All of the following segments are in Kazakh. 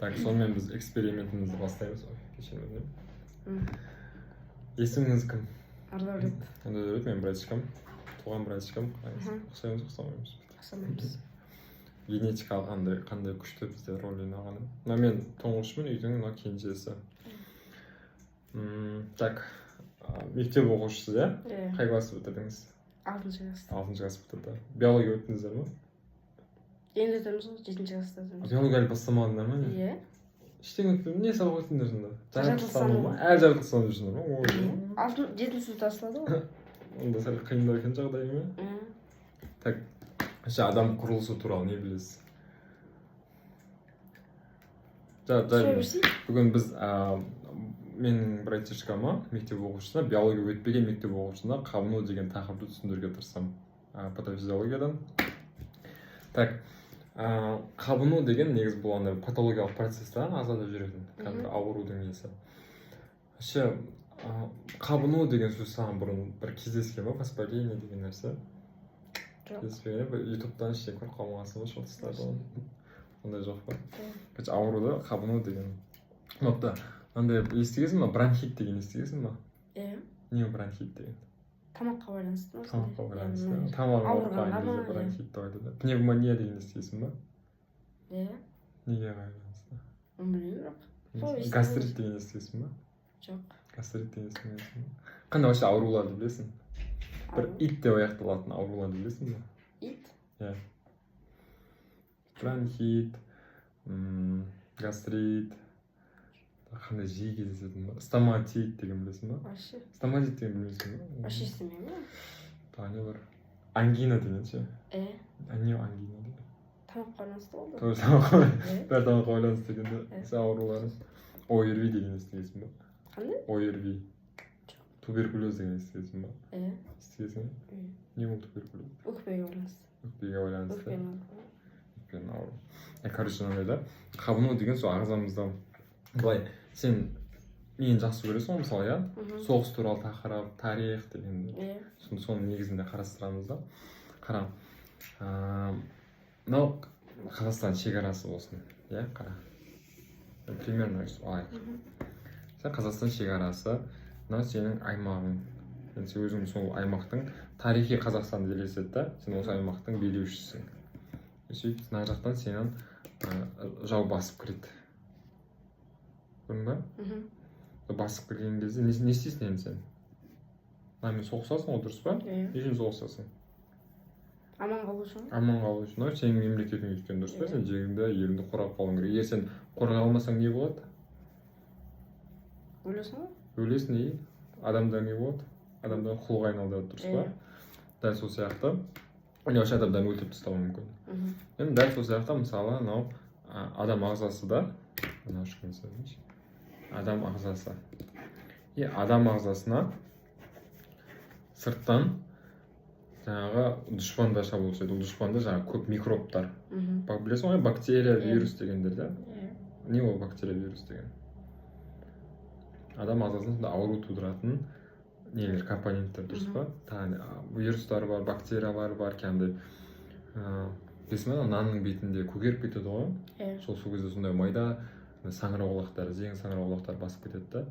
Так, сонымен біз экспериментімізді бастаймыз. Ой, кешірім өтінемін. Есіміңіз кім? Ардәулет. Ардәулет, мен братишкам, туған братишкам. Ұқсаймыз, ұқсамаймыз? Ұқсамаймыз. Генетикалық қандай күшті бізде роль ойнаған. Мына мен тұңғышмын үйдің, мына кенжесі. Так, мектеп оқушысы, иә? Иә. Қай классты бітірдіңіз? Алтыншы класста. Алтыншы класс бітірді. Биология өттіңіздер ма? Енді өтеміз ғой, жетінші класста өтеміз. Биология әлі бастамадыңдар ма, не? Иә. Ештеңе өтпеді. Не сабақ өттіңдер сонда? Жаратылыстану Жаратылыстану. ма? Әлі жаратылыстану жүрсіңдер ма? Ой. Алтын, жетінші сыныпта басталады ғой. Онда сәл қиындау екен жағдай, ма? Иә. Так, вообще адам құрылысы туралы не білесіз? Сұрай Жай. берсей. Бүгін біз менің братишкама, мектеп оқушысына, биология өтпеген мектеп оқушысына қабыну деген тақырыпты түсіндіруге тырысамын патофизиологиядан. Так, қабыну деген негізі бұл андай патологиялық процесс та, ағзада жүретін кәдімгі аурудың несі. Вообще қабыну деген сөз саған бұрын бір кездескен ба, воспаление деген нәрсе? Жоқ. Кездеспеген, иә? Бір ютубтан ештеңе көріп қалмағансың ба, шортстардан, ондай жоқ па? Жоқ. Короче, ауруды қабыну деген. Бопты, андай естігенсің ба, бронхит деген естігенсің ба? Иә. Не ол бронхит деген? Тамаққа байланысты ма? Тамаққа байланысты. Иә. Тамағың ауырып Ауырғанға қалған кезде ма, иә. бронхит деп айтады. Пневмония деген естігенсің ба? Иә. Неге байланысты? Оны білмеймін, бірақ сол естігенмін. Гастрит деген естігенсің ба? Жоқ. Гастрит деген естімегенсің ба? Қандай вообще ауруларды білесің? Бір Ауру. ит деп аяқталатын ауруларды білесің ба? Ит? Иә, бронхит, гастрит, қандай жиі кездесетін бар? Стоматит деген білесің ба? Вообще. Стоматит деген білмейсің ба? Вообще естімеймін ғой. Тағы не бар? Ангина деген ше? Иә. А не ангина деген? Тамаққа байланысты болды. Тоже тамаққа. Иә. Бәрі тамаққа байланысты екен да. Иә. Сен ауруларың. ОРВИ деген естігенсің ба? Қандай? ОРВИ. Туберкулез деген естігенсің ба? Иә. Естігенсің ба? Иә. Не ол туберкулез? Өкпеге байланысты. Өкпеге байланысты. Өкпенің ауруы. Өкпенің ауру. Короче, мынандай да, қабыну деген сол ағзамызда былай, сен мені жақсы көресің ғой, мысалы, иә? Мгм. Соғыс туралы тақырып, тарих деген. Иә. Соның негізінде қарастырамыз да. Қара, мынау Қазақстан шекарасы болсын, иә? Қара, примерно өйстіп алайық. Сен Қазақстан шекарасы, мынау сенің аймағың. Енді сен өзің сол аймақтың, тарихи Қазақстанды елестет та, сен осы аймақтың билеушісің. Сөйтіп мына жақтан сенің жау басып кіреді, көрдің ба? Мгм. Басып кірген кезде не істейсің енді сен? Мынамен соғысасың ғой, дұрыс па? Иә. Не үшін соғысасың? Аман қалу үшін. Аман қалу үшін. Мынау сенің мемлекетің өйткені, дұрыс па? Иә. Сен жеріңді, еліңді қорғап қалуың керек. Егер сен қорғай алмасаң, не болады? Өлесің ғой. Өлесің. И адамдар не болады? Адамдар құлға айналдырады, дұрыс па? Иә. Дәл сол сияқты, или вообще адамдарды өлтіріп тастауы мүмкін. Енді дәл сол сияқты, мысалы, анау адам ағзасы да, мынау салайыншы. Адам ағзасы, и адам ағзасына сырттан жаңағы дұшпандар шабуыл жасайды. Ол дұшпандар жаңағы көп микробтар. Білесің ғой, бактерия, Иә. вирус дегендер да? Иә. Не ол бактерия, вирус деген? Адам ағзасында сондай ауру тудыратын нелер, компоненттер, дұрыс па? Тағы вирустар бар, бактериялар бар. Кәдімгідей, білесің ба, ана нанның бетінде көгеріп кетеді ғой? Иә. Сол кезде сондай майда саңырауқұлақтар, зең саңырауқұлақтар басып кетеді да.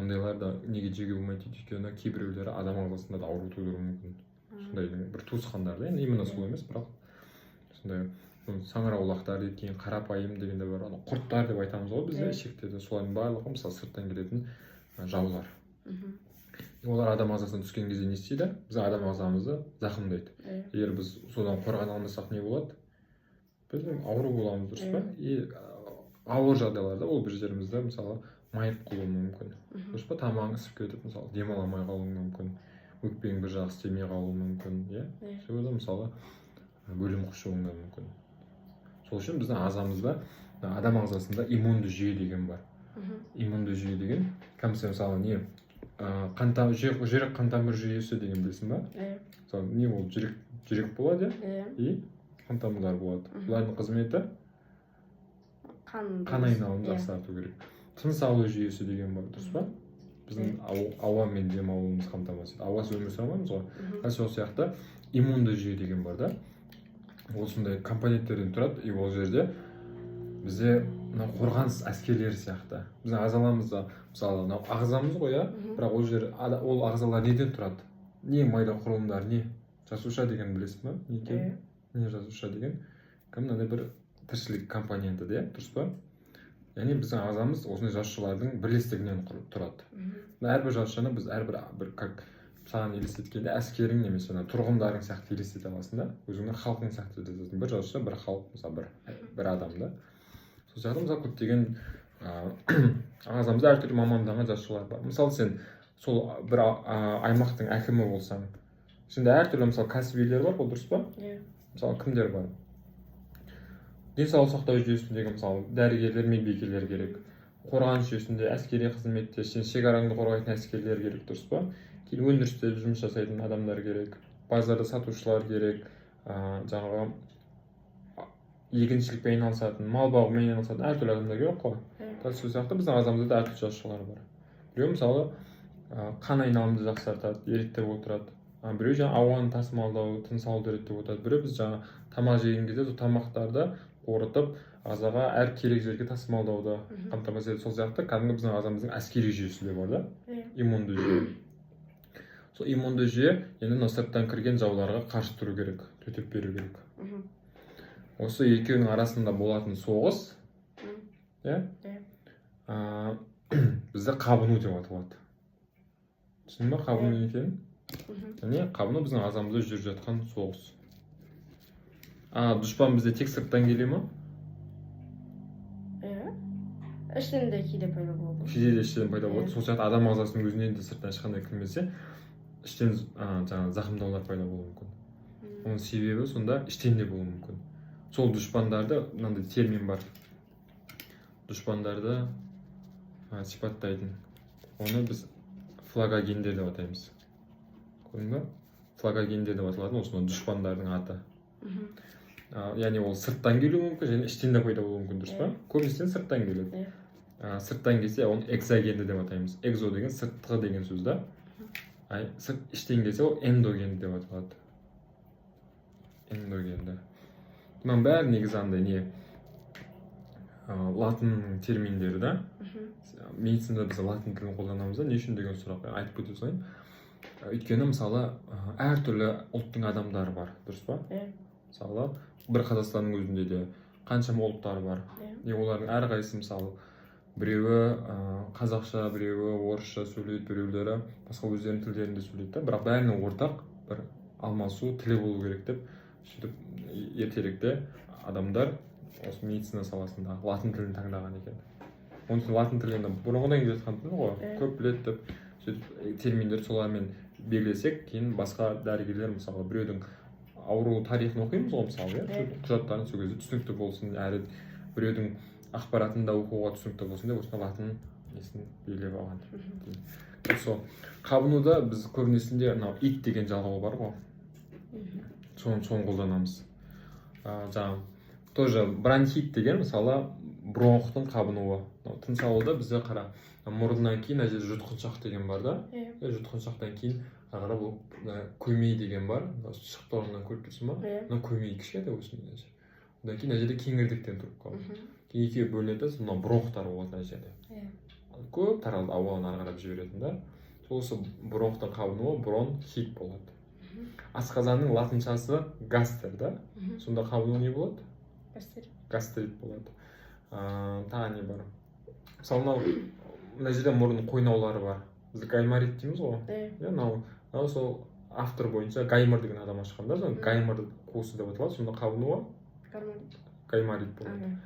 Ондайлар да неге жеуге болмайды дейді? Өйткені кейбіреулері адам ағзасында да ауру тудыруы мүмкін. Сондай бір туысқандар да, енді именно сол емес, бірақ сондай саңырауқұлақтар дейді, кейін қарапайым деген де бар, ана құрттар деп айтамыз ғой бізде, Иә. ішектерде. Солардың барлығы, мысалы, сырттан келетін жаулар. И олар адам ағзасына түскен кезде не істейді? Біздің адам ағзамызды зақымдайды. Иә. Егер біз содан қорғана алмасақ, не болады? Біз ауру боламыз, дұрыс па? И ауыр жағдайларда ол бір жерімізді, мысалы, майып қылуы мүмкін, дұрыс па? Тамағың ісіп кетіп, мысалы, демала алмай қалуың мүмкін, өкпең бір жағы істемей қалуы мүмкін, иә? Иә. Сол жерде, мысалы, өлім құшуың да мүмкін. Сол үшін біздің ағзамызда, адам ағзасында иммунды жүйе деген бар. Иммунды жүйе деген кәдімгі, мысалы, не, жүрек қан тамыр жүйесі деген білесің ба? Иә. Мысалы, не ол? Жүрек болады, иә? Иә. И қан тамырлар болады. Бұлардың қызметі Қан. Қан айналымын Иә. жақсарту керек. Тыныс алу жүйесі деген бар, дұрыс па? Біздің ауамен демалуымыз қамтамасыз етеді. Ауасыз өмір сүре алмаймыз ғой. Дәл сол сияқты иммунды жүйе деген бар да, ол сондай компоненттерден тұрады. И ол жерде бізде Мынау қорғаныс әскерлері сияқты. Біздің ағзаларымызда, мысалы, мынау ағзамыз ғой, иә? Бірақ ол жер, ол ағзалар неден тұрады? Не, майда құрылымдар не? Жасуша деген білесің ба, не екенін? Иә. Не, жасуша деген кім? Мынандай бір тіршілік компоненті де, дұрыс па? Яғни біздің ағзамыз осындай жасушалардың бірлестігінен тұрады. Мына әрбір жасушаны біз әрбір бір, как саған елестеткенде, әскерің немесе ана тұрғындарың сияқты елестете аласың да, өзіңнің халқың сияқты елестетесің. Бір жасуша — бір халық, мысалы, бір адам да. Сол сияқты, мысалы, көптеген ағзамызда әртүрлі маманданған жасушалар бар. Мысалы, сен сол бір аймақтың әкімі болсаң, сенде әртүрлі, мысалы, кәсіп иелері бар ғой, дұрыс па? Иә. Мысалы, кімдер бар? Денсаулық сақтау жүйесіндегі, мысалы, дәрігерлер, медбикелер керек. Қорғаныс жүйесінде, әскери қызметте сен шекараңды қорғайтын әскерлер керек, дұрыс па? Кейін өндірісте жұмыс жасайтын адамдар керек, базарда сатушылар керек, жаңағы егіншілікпен айналысатын, мал бағумен айналысатын әртүрлі адамдар керек қой. Иә. Дәл сол сияқты біздің ағзамызда да әртүрлі жасушалар бар. Біреу, мысалы, қан айналымды жақсартады, реттеп отырады, біреу жаңағы ауаны тасымалдау, тыныс алуды реттеп отырады, біреу біз жаңа тамақ жеген кезде сол тамақтарды қорытып, ағзаға әр керек жерге тасымалдауды қамтамасыз етеді. Сол сияқты кәдімгі біздің ағзамыздың әскери жүйесі де бар да. Иммунды жүйе. Сол иммунды жүйе енді мынау сырттан кірген жауларға қарсы тұру керек, төтеп беру керек. Осы екеуінің арасында болатын соғыс, иә, Иә. Бізде қабыну деп аталады. Түсіндің ба қабыну не екенін? Мгм. Және қабыну — біздің ағзамызда жүріп жатқан соғыс. А дұшпан бізде тек сырттан келе ма? Иә, іштен де кейде пайда болады. Кейде де іштен пайда болады. Иә. Сол сияқты адам ағзасының өзінен де сырттан ешқандай кірмесе, іштен жаңағы зақымдаулар пайда болуы мүмкін. Оның себебі сонда іштен де болуы мүмкін. Сол дұшпандарды, мынандай термин бар, дұшпандарды сипаттайтын, оны біз флогогендер деп атаймыз. Көрдің ба? Флогогендер деп аталатын осындай дұшпандардың аты. Яғни ол сырттан келуі мүмкін және іштен де пайда болуы мүмкін, дұрыс па? Иә. Көбінесе сырттан келеді. Иә. Сырттан келсе, оны экзогенді деп атаймыз. Экзо деген сыртқы деген сөз да. А сырт, іштен келсе, ол эндогенді деп аталады. Эндогенді. Мынаның бәрі негізі андай не, латын терминдері да. Медицинада біз латын тілін қолданамыз да. Не үшін деген сұрақ айтып кете салайын. Өйткені, мысалы, әртүрлі ұлттың адамдары бар, дұрыс па? Иә. Мысалы, бір Қазақстанның өзінде де қаншама ұлттар бар. Иә. И олардың әрқайсысы, мысалы, біреуі қазақша, біреуі орысша сөйлейді, біреулері басқа өздерінің тілдерінде сөйлейді да. Бірақ бәрінің ортақ бір алмасу тілі болу керек деп, сөйтіп ертеректе адамдар осы медицина саласында латын тілін таңдаған екен. Оның латын тілі енді бұрынғыдан келе жатқан тіл ғой, Иә. көп біледі деп, сөйтіп терминдерді солармен белгілесек, кейін басқа дәрігерлер, мысалы, біреудің ауру тарихын оқимыз ғой, мысалы, иә, Иә. құжаттарын, сол кезде түсінікті болсын, әрі біреудің ақпаратын да оқуға түсінікті болсын деп, осындай латын несін белгілеп алған. Сол қабынуда біз көбінесінде мынау ит деген жалғау бар ғой, соны қолданамыз. Жаңағы тоже бронхит деген, мысалы, бронхтың қабынуы. Мынау тыныс алуда бізде, қара, мұрыннан кейін мына жерде жұтқыншақ деген бар да. Иә. Жұтқыншақтан кейін ары қарай бұл мына көмей деген бар. Мына шығып тұрғаннан көріп тұрсың ба? Иә. Мына көмей кішкентай осындай. Одан кейін мына жерде кеңірдектен тұрып қалады. Кейін екеуі бөлінеді да, мынау бронхтар болады мына жерде. Көп таралды, ауаны ары қарап жіберетін да. Сол осы бронхтың қабынуы бронхит болады. Асқазанның латыншасы гастр да. Сонда қабыну не болады? Гастрит. Гастрит болады. Тағы не бар? Мысалы, мынау мына жерде мұрын қойнаулары бар, біз гайморит дейміз ғой. Иә. Иә, мынау сол автор бойынша Гаймор деген адам ашқан да, соны гаймор қуысы деп аталады. Сонда қабынуы Гайморит. Гайморит болады.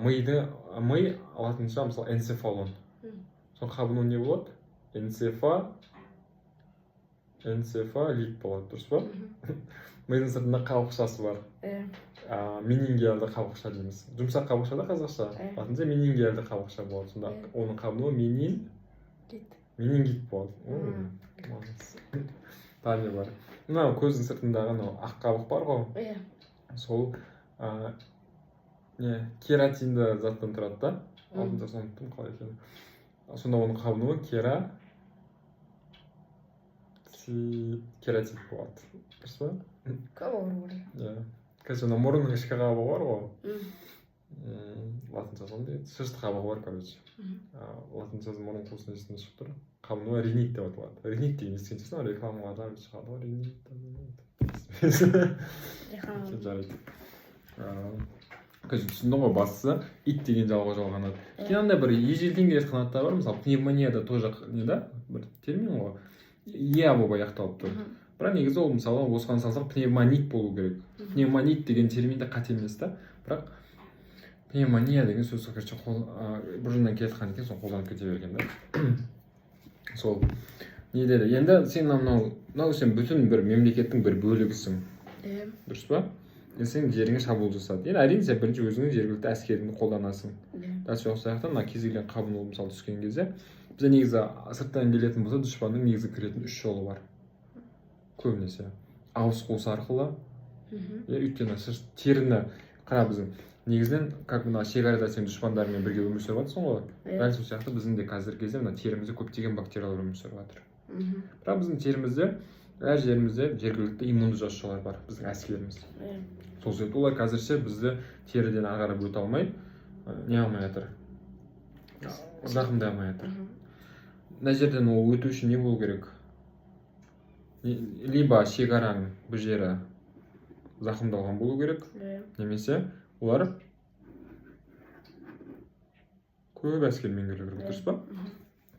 Миды, ми латынша, мысалы, энцефалон. Сол қабыну не болады? Энцефалит болады, дұрыс па? Мидың сыртында қабықшасы бар. Иә. Менингиалды қабықша дейміз, жұмсақ қабықша да қазақша. Латынша менингиалды қабықша болады. Сонда оның қабынуы Рит. менингит болады. Молодец. Тағы не бар? Мынау көздің сыртындағы анау ақ қабық бар ғой. Иә. Сол не, кератинді заттан тұрады да. Алтын ұмыттым қалай екенін. Сонда оның қабынуы кератит болады, дұрыс па? Көп ауру бар. Иә, қазір ана мұрынның ішкі қабығы бар ғой. Латыншасы қандай еді? Шырышты қабығы бар, короче. Латыншасы мұрын қуысының үстінде шығып тұр. Қабыну ринит деп аталады. Ринит деген естіген шығарсың ғой, рекламаларда шығады ғой, ринит. Реклама. Жарайды. Короче, түсіндің ғой, бастысы ит деген жалғау жалғанады. Кейін андай бір ежелден келе жатқан аттар бар, мысалы, пневмонияда тоже не да, бір термин ғой, ия болып аяқталып тұр. Бірақ негізі ол, мысалы, осыған салсақ, пневмонит болу керек. Пневмонит деген термин де қате емес та, бірақ пневмония деген сөз, короче, бұрыннан келе жатқан екен, соны қолданып кете берген да. Сол не деді енді, сен мынау сен бүтін бір мемлекеттің бір бөлігісің. Иә. Дұрыс па? Енді сенің жеріңе шабуыл жасады. Енді, әрине, сен бірінші өзіңнің жергілікті әскеріңді қолданасың. Дәл сол сияқты мына кез келген қабыну, мысалы, түскен кезде бізде негізі сырттан келетін болса, дұшпанның негізі кіретін үш жолы бар көбінесе: ауыз қуыс арқылы. Иә, өйткені теріні қара, біздің негізінен, как мына шекарада сен дұшпандарыңмен бірге өмір сүріп жатырсың ғой. Дәл сол сияқты біздің де қазіргі кезде мына терімізде көптеген бактериялар өмір сүріп жатыр. Бірақ біздің терімізде, әр жерімізде жергілікті иммунды жасушалар бар, біздің әскеріміз. Сол себепті олар қазірше бізді теріден ары қарап өте алмай, не алмай жатыр, зақымдай алмай жатыр. Мына жерден ол өту үшін не болу керек? Либо шекараң бұл жері зақымдалған болу керек, немесе олар көп әскермен келу керек, дұрыс па?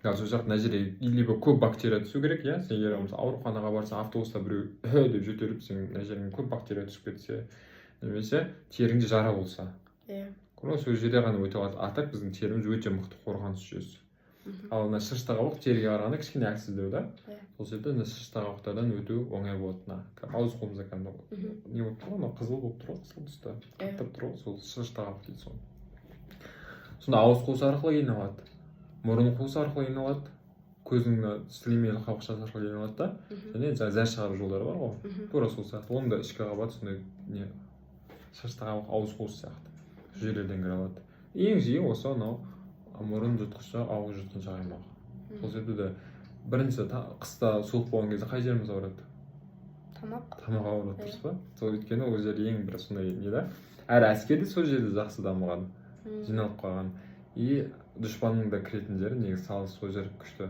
Дәл сол сияқты мына жерде либо көп бактерия түсу керек, иә. Сен егер, мысалы, ауруханаға барсаң, автобуста біреу «үһі» деп жөтеліп, сенің мына жеріңе көп бактерия түсіп кетсе немесе теріңде жара болса, көрдің ба, сол жерде ғана өте алады. А так біздің теріміз өте мықты қорғаныс жүйесі. Ал мына шырышты қабық теріге қарағанда кішкене әлсіздеу да. Сол себепті мына шырышты қабықтардан өту оңай болады. Мына ауыз қуысымызда кәдімгі не болып тұр ғой, мынау қызыл болып тұр ғой, қызыл түсті қаптап тұр ғой, сол шырышты қабық дейді соны. Сонда ауыз қуысы арқылы ене алады, мұрын қуысы арқылы ене алады, көздің мына сілемейлі қабықшасы арқылы ене алады да. Және жаңағы зәр шығару жолдары бар ғой. Тура сол сияқты оның да ішкі қабаты сондай не, шырышты қабық, ауыз қуысы сияқты, сол жерлерден кіре алады. Ең жиі осы анау мұрын жұтқышы, ауыз жұтқыншақ аймағы. Сол себепті де бірінші қыста суық болған кезде қай жеріміз ауырады? Тамақ. Тамақ ауырады. Иә. Дұрыс па? Сол, өйткені ол жер ең бір сондай не да, әрі әскер де сол жерде жақсы дамыған, жиналып қалған, и дұшпанның да кіретін жері негізі сол жер күшті.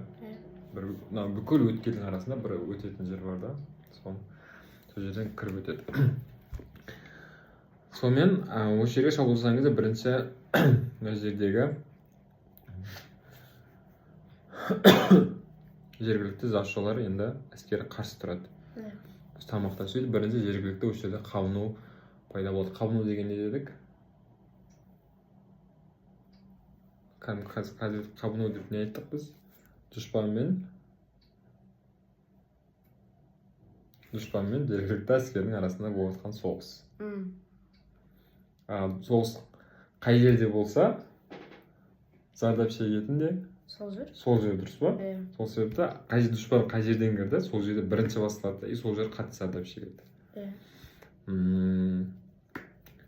Бір мына бүкіл өткелдің арасында бір өтетін жер бар да, сол жерден кіріп өтеді. Сонымен осы жерге шабуыл жасаған кезде бірінші мына жердегі жергілікті жасушалар, енді әскері қарсы тұрады. Тамақта сөйтіп бірінші жергілікті осы жерде қабыну пайда болады. Қабыну деген не дедік? Кәдімгі қазір қабыну деп не айттық біз? Дұшпанмен жергілікті әскердің арасында болып жатқан соғыс. Соғыс қай жерде болса, зардап шегетін де Сол жер. сол жер, дұрыс па? Иә. Сол себепті дұшпан қай жерден кірді, сол жерде бірінші басталады да, и сол жер қатты зардап шегеді.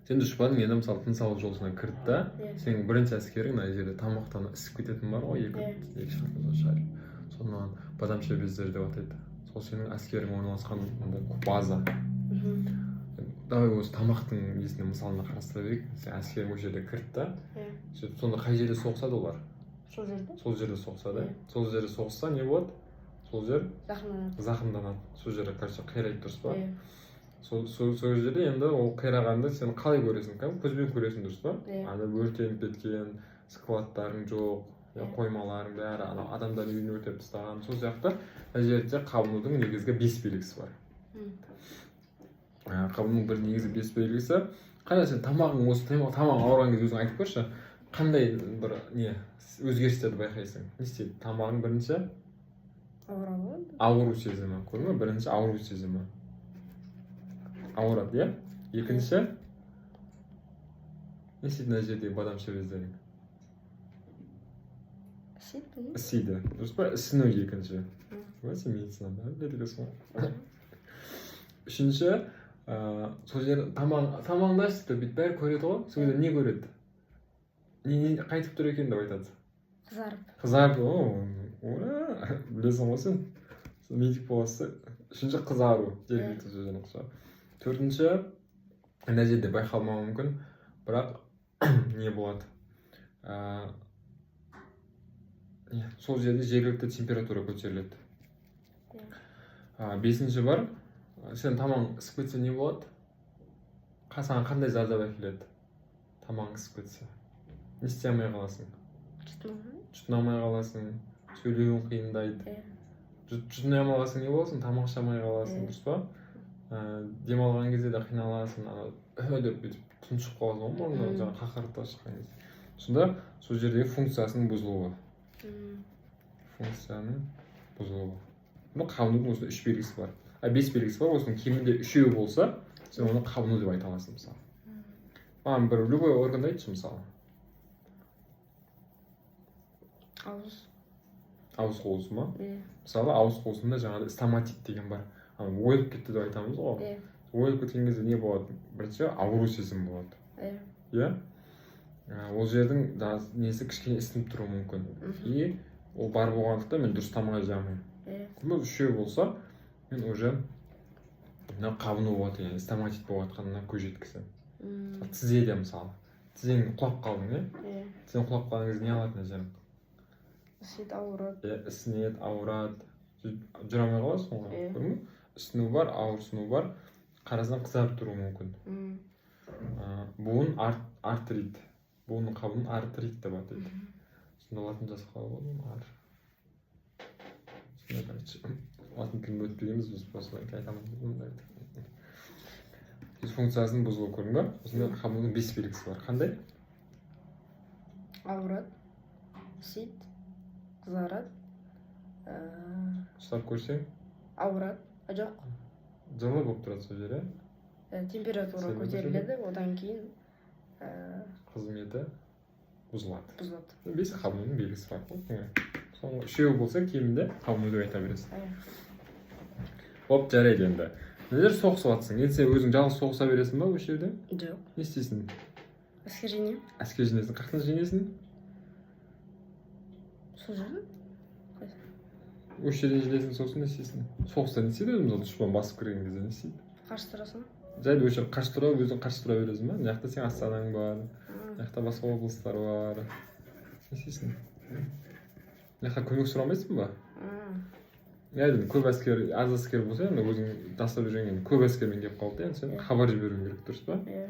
Сен дұшпаның енді, мысалы, тыныс алу жолысына кірді да, сенің бірінші әскерің мына жерде тамақтан ісіп кететін бар ғой, екі екі шарик шарик, соны бадамша бездері деп атайды. Сол сенің әскерің орналасқан мындай база. Давай осы тамақтың несіне, мысалына қарастыра берейік. Сен әскерің ол жерде кірді да, сөйтіп сонда қай жерде соғысады олар? Сол жерде. Сол жерде соғысады. Иә. Сол жерде соғысса, не болады? Сол жер Зақымданады. зақымданады, сол жері, короче, қирайды, дұрыс па? Иә. Сол жерде енді ол қирағанды сен қалай көресің? Кәдімгі көзбен көресің, дұрыс па? Иә. Ана өртеніп кеткен складтарың жоқ, иә, Иә. қоймаларың бәрі ана адамдар үйін өртеп тастаған. Сол сияқты мына жерде қабынудың негізгі бес белгісі бар. Қабынудың бір негізгі бес белгісі қандай? Сен тамағың, осы тамағың ауырған кезде өзің айтып көрші, қандай бір не өзгерістерді байқайсың? Не істейді тамағың бірінші? Ауырады ғой енді. Ауыру сезімі, көрдің бе? Бірінші ауыру сезімі, ауырады, иә. Екінші не істейді мына жердегі бадамша бездерің? Ісиді, білмеймін. Ісиді, дұрыс па? Ісіну екінші. Ой, сен медицинаны бәрін біледі екенсің ғой. Үшінші, сол жер тамағыңды ашты, бүйтіп бәрі көреді ғой. Сол кезде не көреді? Не қайтып тұр екен деп айтады? Қызарып. Қызарып. О, ура, білесің ғой сен. Сен медик боласың. Үшінші қызару, жергілікті сол жердің қызару. Төртінші, мына жерде байқалмауы мүмкін, бірақ Не болады? Не, сол жерде жергілікті температура көтеріледі. Иә. Бесінші бар. Сен тамағың ісіп кетсе, не болады? Саған қандай зардап әкеледі? Тамағың ісіп кетсе, не істей алмай қаласың? Жұтына. Жұтына алмай қаласың, сөйлеуің қиындайды. Иә. Жұтына алмай қалсаң, не боласың? Тамақ іше алмай қаласың. Иә. Дұрыс па? Демалған кезде де қиналасың, ана «ү» деп бүйтіп тұншығып қаласың ғой мұрныңнан, жаңағы қақырықтар шыққан кезде. Сонда сол жердегі функциясының бұзылуы. Функцияның бұзылуы. Бұл қабынудың осындай үш белгісі бар, а бес белгісі бар. Осының кемінде үшеуі болса, сен оны қабыну деп айта аласың. Мысалы, маған бір любой органды айтшы, мысалы. Ауыз. Ауыз қуысы ма? Иә. Мысалы, ауыз қуысында жаңағыдай стоматит деген бар. Ана ойылып кетті деп айтамыз ғой. Иә. Ойылып кеткен кезде не болады? Бірінші ауру сезім болады. Иә. Иә. Ол жердің жаңағы несі кішкене ісініп тұруы мүмкін. И ол бар болғандықтан, мен дұрыс тамақ жей алмаймын. Бұл үшеу болса, мен уже мына қабыну болады, яғни стоматит болып жатқанына көз жеткіземін. Тізеде, мысалы, тізең құлап қалдың, иә? Иә. Тізең құлап қалған кезде не алады мына жерің? Ісиді, ауырады. Иә, ісінеді, ауырады, сөйтіп жүре алмай қаласың ғой. Иә. Көрдің бе? Ісіну бар, ауырсыну бар, қарасаң, қызарып тұруы мүмкін. Буын артрит, буынның қабынуын артрит деп атайды. Сонда латын жазып қалуға болады ма? Ар сонда, короче, латын тілін өтпегенбіз біз, просто айта алмаймыз. Функциясының бұзылуы, көрдің ба? Осындай қабынудың бес белгісі бар. Қандай? Ауырады, ісиді, қызарады. Ұстап көрсең? Ауырады, а жоқ. Жылы болып тұрады сол жері. Температура Сен көтеріледі, одан кейін қызметі бұзылады. Бұзылады. Бес қабынудың белгісі бар ғой. Соның үшеуі болса, кемінде қабыну деп айта бересің. Иә. Боп, жарайды. Енді мына жерде соғысып жатрсың. Енді сен өзің жалғыз соғыса бересің ба осы жерде? Жоқ. Не істейсің? Әскер жинаймын. Әскер жинайсың. Қаяқтан жинайсың? Сол жерден. Осы жерден жинайсың. Сосын не істейсің? Соғыста не істейді өзі? Мысалы, дұшпан басып кірген кезде не істейді? Қарсы тұрасың. Жай осы жерде қарсы тұра, өзің қарсы тұра бересің ба? Мына жақта сенің астанаң бар, мына жақта басқа облыстар бар. Не істейсің? Мына жақта көмек сұрамайсың ба? Иә, енді көп әскер, аз әскер болса, енді өзің тастап жүрген, енді көп әскермен келіп қалды. Енді сен хабар жіберуің керек, дұрыс па? Иә.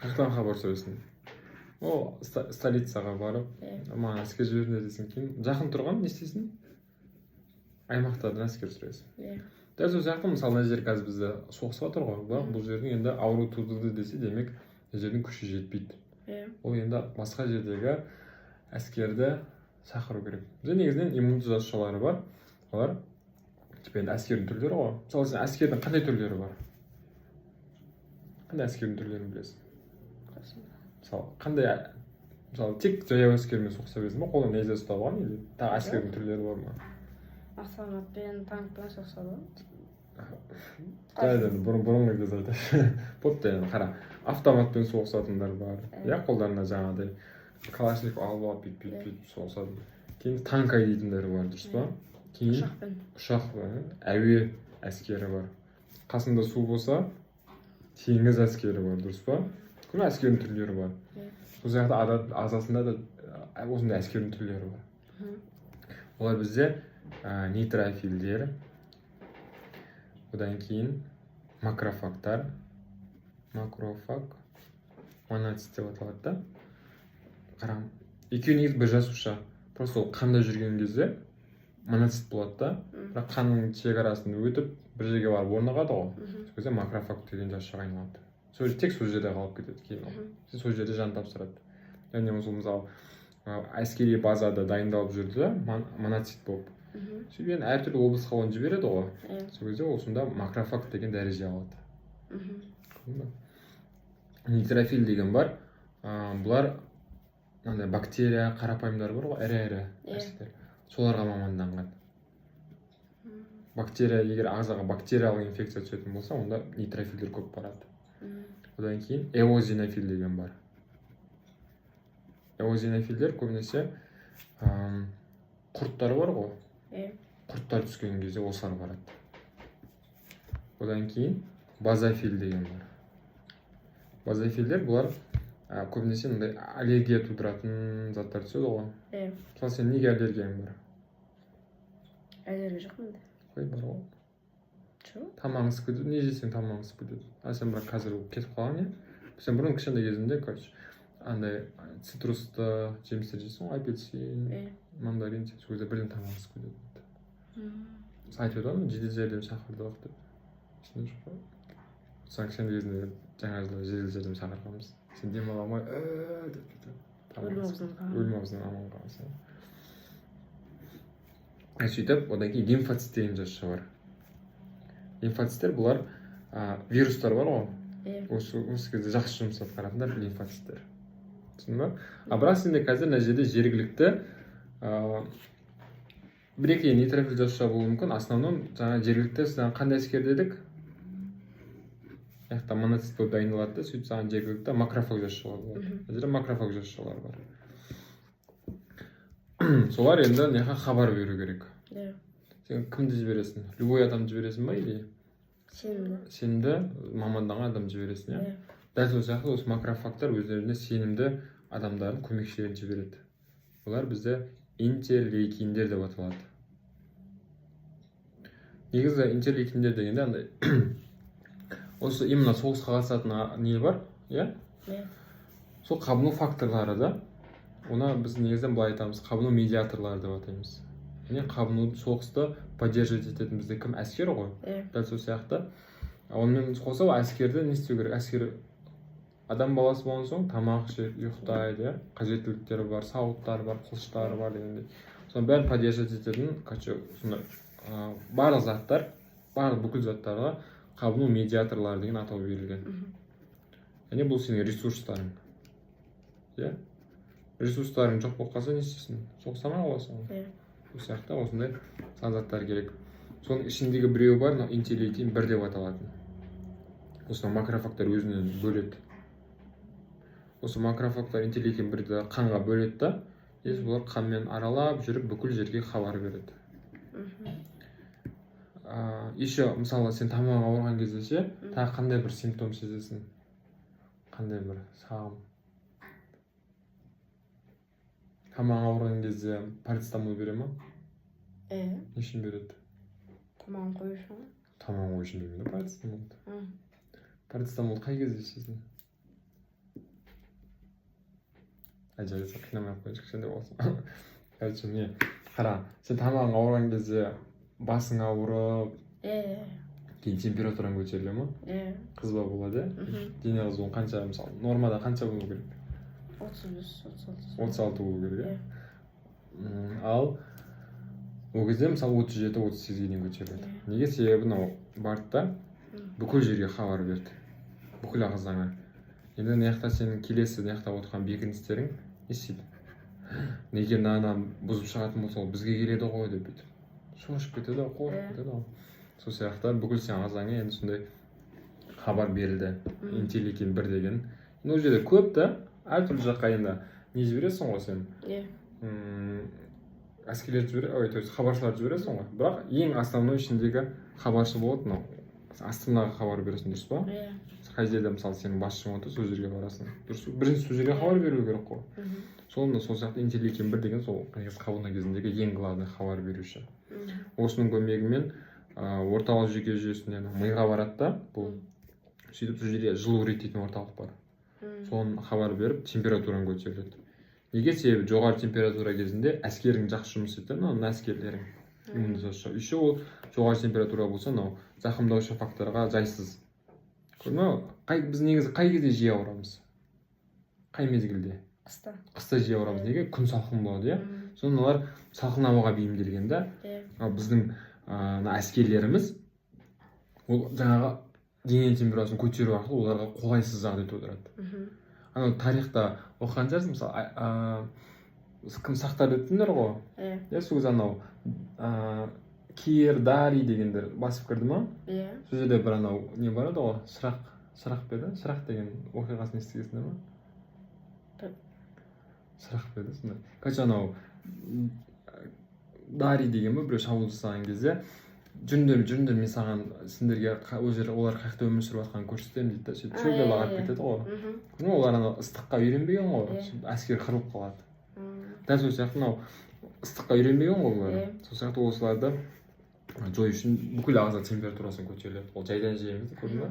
Қаяқтан хабар сұрайсың? Ол столицаға барып, маған әскер жіберіңдер десең, кейін жақын тұрған не істейсің? Аймақтардан әскер сұрайсың. Иә. Дәл сол сияқты, мысалы, мына жер қазір бізде соғысып жатыр ғой, бірақ бұл жердің енді ауру тудырды десе, демек, мына жердің күші жетпейді. Ол енді басқа жердегі әскерді шақыру керек. Бізде негізінен иммунды жасушалары бар. Олар типа енді әскердің түрлері ғой. Мысалы, сен әскердің қандай түрлері бар, қандай әскердің түрлерін білесің? Мысалы, қандай? Мысалы, тек жаяу әскермен соғыса бересің ба, қолына найза ұстап алған, или тағы әскердің түрлері бар ма? Автоматпен, танкпен соғысады ғой. Жарайды, енді бұрынғы кезде айтайыншы. Бопты, енді қара, автоматпен соғысатындар бар, иә, қолдарына жаңағыдай Калашников алып алып, бүйтіп, бүйтіп, бүйтіп соғысады. Кейін танк айдайтындар бар, дұрыс па? Кейін Ұшақпен. Ұшақ бар, әуе әскері бар. Қасында су болса, теңіз әскері бар, дұрыс па? Көп әскердің түрлері бар. Иә. Сол сияқты адам ағзасында да осындай әскердің түрлері бар. Олар бізде нейтрофилдер, одан кейін макрофагтар, макрофаг, моноцит деп аталады да. Қара, екеуі негізі бір жасуша, просто ол қанда жүрген кезде моноцит болады да, бірақ қанның шекарасын өтіп, бір жерге барып орнығады ғой, сол кезде макрофаг деген жасушаға айналады. Сол тек сол жерде қалып кетеді кейін ол. Сол жерде жан тапсырады. Және сол, мысалы, әскери базада дайындалып жүрді да моноцит болып. Сөйтіп енді әртүрлі облысқа оны жібереді ғой. Сол кезде ол сонда макрофаг деген дәреже алады. Көрдің ба? Нейтрофил деген бар. Бұлар мынандай бактерия, қарапайымдар бар ғой, ірі ірі нәрселер, соларға маманданған. Бактерия, егер ағзаға бактериялық инфекция түсетін болса, онда нейтрофилдер көп барады. Одан кейін эозинофил деген бар. Эозинофилдер көбінесе құрттар бар ғой, құрттар түскен кезде осылар барады. Одан кейін базофил деген бар. Базофилдер бұлар көбінесе мындай аллергия тудыратын заттар түседі ғой. Иә. Мысалы, сен неге аллергияң бар? Аллергия жоқ менде. Қой, бар ғой. Жоқ. Тамағың ысып кетеді, не жесең тамағың ысып кетеді. А сен бірақ қазір кетіп қалған, иә? Сен бұрын кішкентай кезіңде, короче, андай цитрусты жемістер жейсің ғой, апельсин, мандарин, сол кезде бірден тамағың ысып кетеді. Сен айтып еді ғой, жедел жәрдем шақырдық деп. Есіңде жоқ па? Сен кішкентай кезіңде жаңа жылда жедел жәрдем шақырғанбыз. Сен демала алмай деп кетіп. Өлім аузынан қалған. Өлім аузынан аман қалғансың. Сөйтіп, одан кейін лимфоцит деген жасуша бар. Лимфоциттер бұлар вирустар бар ғой. Иә. Осы кезде жақсы жұмыс атқаратындар лимфоциттер. Түсіндің ба? А бірақ сенде қазір мына жерде жергілікті бір екі нейтрофил жасуша болуы мүмкін. Основном жаңа жергілікті саған қандай әскер дедік? Мына жақта моноцит болып дайындалады да, сөйтіп саған жергілікті макрофаг жасушалар болады. Мына жерде макрофаг жасушалар бар. Солар енді мына жаққа хабар беру керек. Иә. Сен кімді жібересің? Любой адамды жібересің ба или Сенімді. Сенімді маманданған адам жібересің, иә? Иә. Дәл сол сияқты осы макрофагтар өздеріне сенімді адамдардың көмекшілерін жібереді. Олар бізде интерлейкиндер деп аталады. Негізі интерлейкиндер дегенде андай осы именно соғысқа қатысатын не бар, иә? Иә. Сол қабыну факторлары да, оны біз негізінен былай айтамыз, қабыну медиаторлары деп атаймыз. Яғни қабыну, соғысты поддерживать ететін бізде кім? Әскер ғой. Иә. Дәл сол сияқты онымен қоса ол әскерді не істеу керек? Әскер адам баласы болған соң тамақ ішеді, ұйықтайды, иә, қажеттіліктері бар, сауыттары бар, қылыштары бар дегендей. Соның бәрін поддерживать ететін, короче, сондай барлық заттар, барлық бүкіл заттарға қабыну медиаторлары деген атау берілген. Яғни бұл сенің ресурстарың, иә. Ресурстарың жоқ болып қалса, не істейсің? Соғыса алмай қаласың ғой. Иә. Сол сияқты осындай сан заттар керек. Соның ішіндегі біреуі бар, мынау интерлейкин 1 деп аталатын. Осыны макрофагтар өзінен бөледі. Осы макрофагтар интерлейкин 1-ді қанға бөледі да, и олар қанмен аралап жүріп бүкіл жерге хабар береді. Еще мысалы, сен тамағың ауырған кезде ше, тағы қандай бір симптом сезесің? Қандай бір сағым? Тамағың ауырған кезде парацетамол бере ма? Иә. Не үшін береді? Тамағын қою үшін ғой. Тамағын қою үшін бермейді парацетамолды. Парацетамолды қай кезде ішесің? Ай, жарайды, қинамай ақ қояйыншы, кішкентай болсын. Короче, не, қара, сен тамағың ауырған кезде басың ауырып, Иә. кейін температураң көтеріле ма? Иә. Қызба болады, иә? Дене қызуың қанша, мысалы, нормада қанша болу керек? 35, 36. 36 болу керек, иә? Иә. Ал ол кезде, мысалы, 37, 38-ге дейін көтеріледі. Иә. Неге? Себебі мынау барды да бүкіл жерге хабар берді, бүкіл ағзаңа. Енді мына жақта сенің келесі мына жақта отырған бекіністерің не істейді? Неге мынаны бұзып шығатын болса, ол бізге келеді ғой деп бүйтіп шошып кетеді ғой, қорқып кетеді ғой. Сол сияқты бүкіл сенің ағзаңа енді сондай хабар берілді. Интерлейкин 1 деген. Енді ол жерде көп та, әртүрлі жаққа енді не жібересің ғой сен? Иә. Әскерлерді жібере, ой, то есть хабаршыларды жібересің ғой. Бірақ ең основной ішіндегі хабаршы болады мынау. Астанаға хабар бересің, дұрыс па? Иә. Қай жерде, мысалы, сенің басшың отыр, сол жерге барасың. Дұрыс, бірінші сол жерге хабар беру керек қой. Сол мына сол сияқты интерлейкин 1 деген сол негізі қабыну кезіндегі ең главный хабар беруші. Осының көмегімен орталық жүйке жүйесіне, миға барады да бұл. Сөйтіп сол жерде жылу реттейтін орталық бар. Соны хабар беріп, температураң көтеріледі. Неге? Себебі жоғары температура кезінде әскерің жақсы жұмыс істейді, мынау әскерлерің иммунды жасуша. Еще ол жоғары температура болса, мынау зақымдаушы факторға жайсыз. Көрдің бе? Біз негізі қай кезде жиі ауырамыз? Қай мезгілде? Қыста. Қыста жиі ауырамыз. Неге? Күн салқын болады, иә? Соны олар салқын ауаға бейімделген да. Ал біздің мына әскерлеріміз ол жаңағы дене температурасын көтеру арқылы оларға қолайсыз жағдай тудырады. Анау тарихта оқыған шығарсың, мысалы, кім сақтар өттіңдер ғой? Иә. Иә, сол кезде анау Кир, Дарий дегендер басып кірді ма? Иә. Сол жерде бір анау не бар еді ғой, шырақ, шырақ па еді? Шырақ деген оқиғасын естігенсіңдер ма? Шырақ па еді сондай? Короче, анау Дарий деген ба, біреу шабуыл жасаған кезде Жүріңдер, жүріңдер, мен саған, сендерге өздері, олар қай жақта өмір сүріп жатқанын көрсетемін дейді да. Сөйтіп шөлге лағып кетеді ғой. Ну, олар анау ыстыққа үйренбеген ғой. Сөйтіп әскер қырылып қалады. Дәл сол сияқты мынау ыстыққа үйренбеген ғой олар. Сол сияқты осыларды жою үшін бүкіл ағза температурасын көтеріледі. Ол жайдан жай емес, көрдің ба?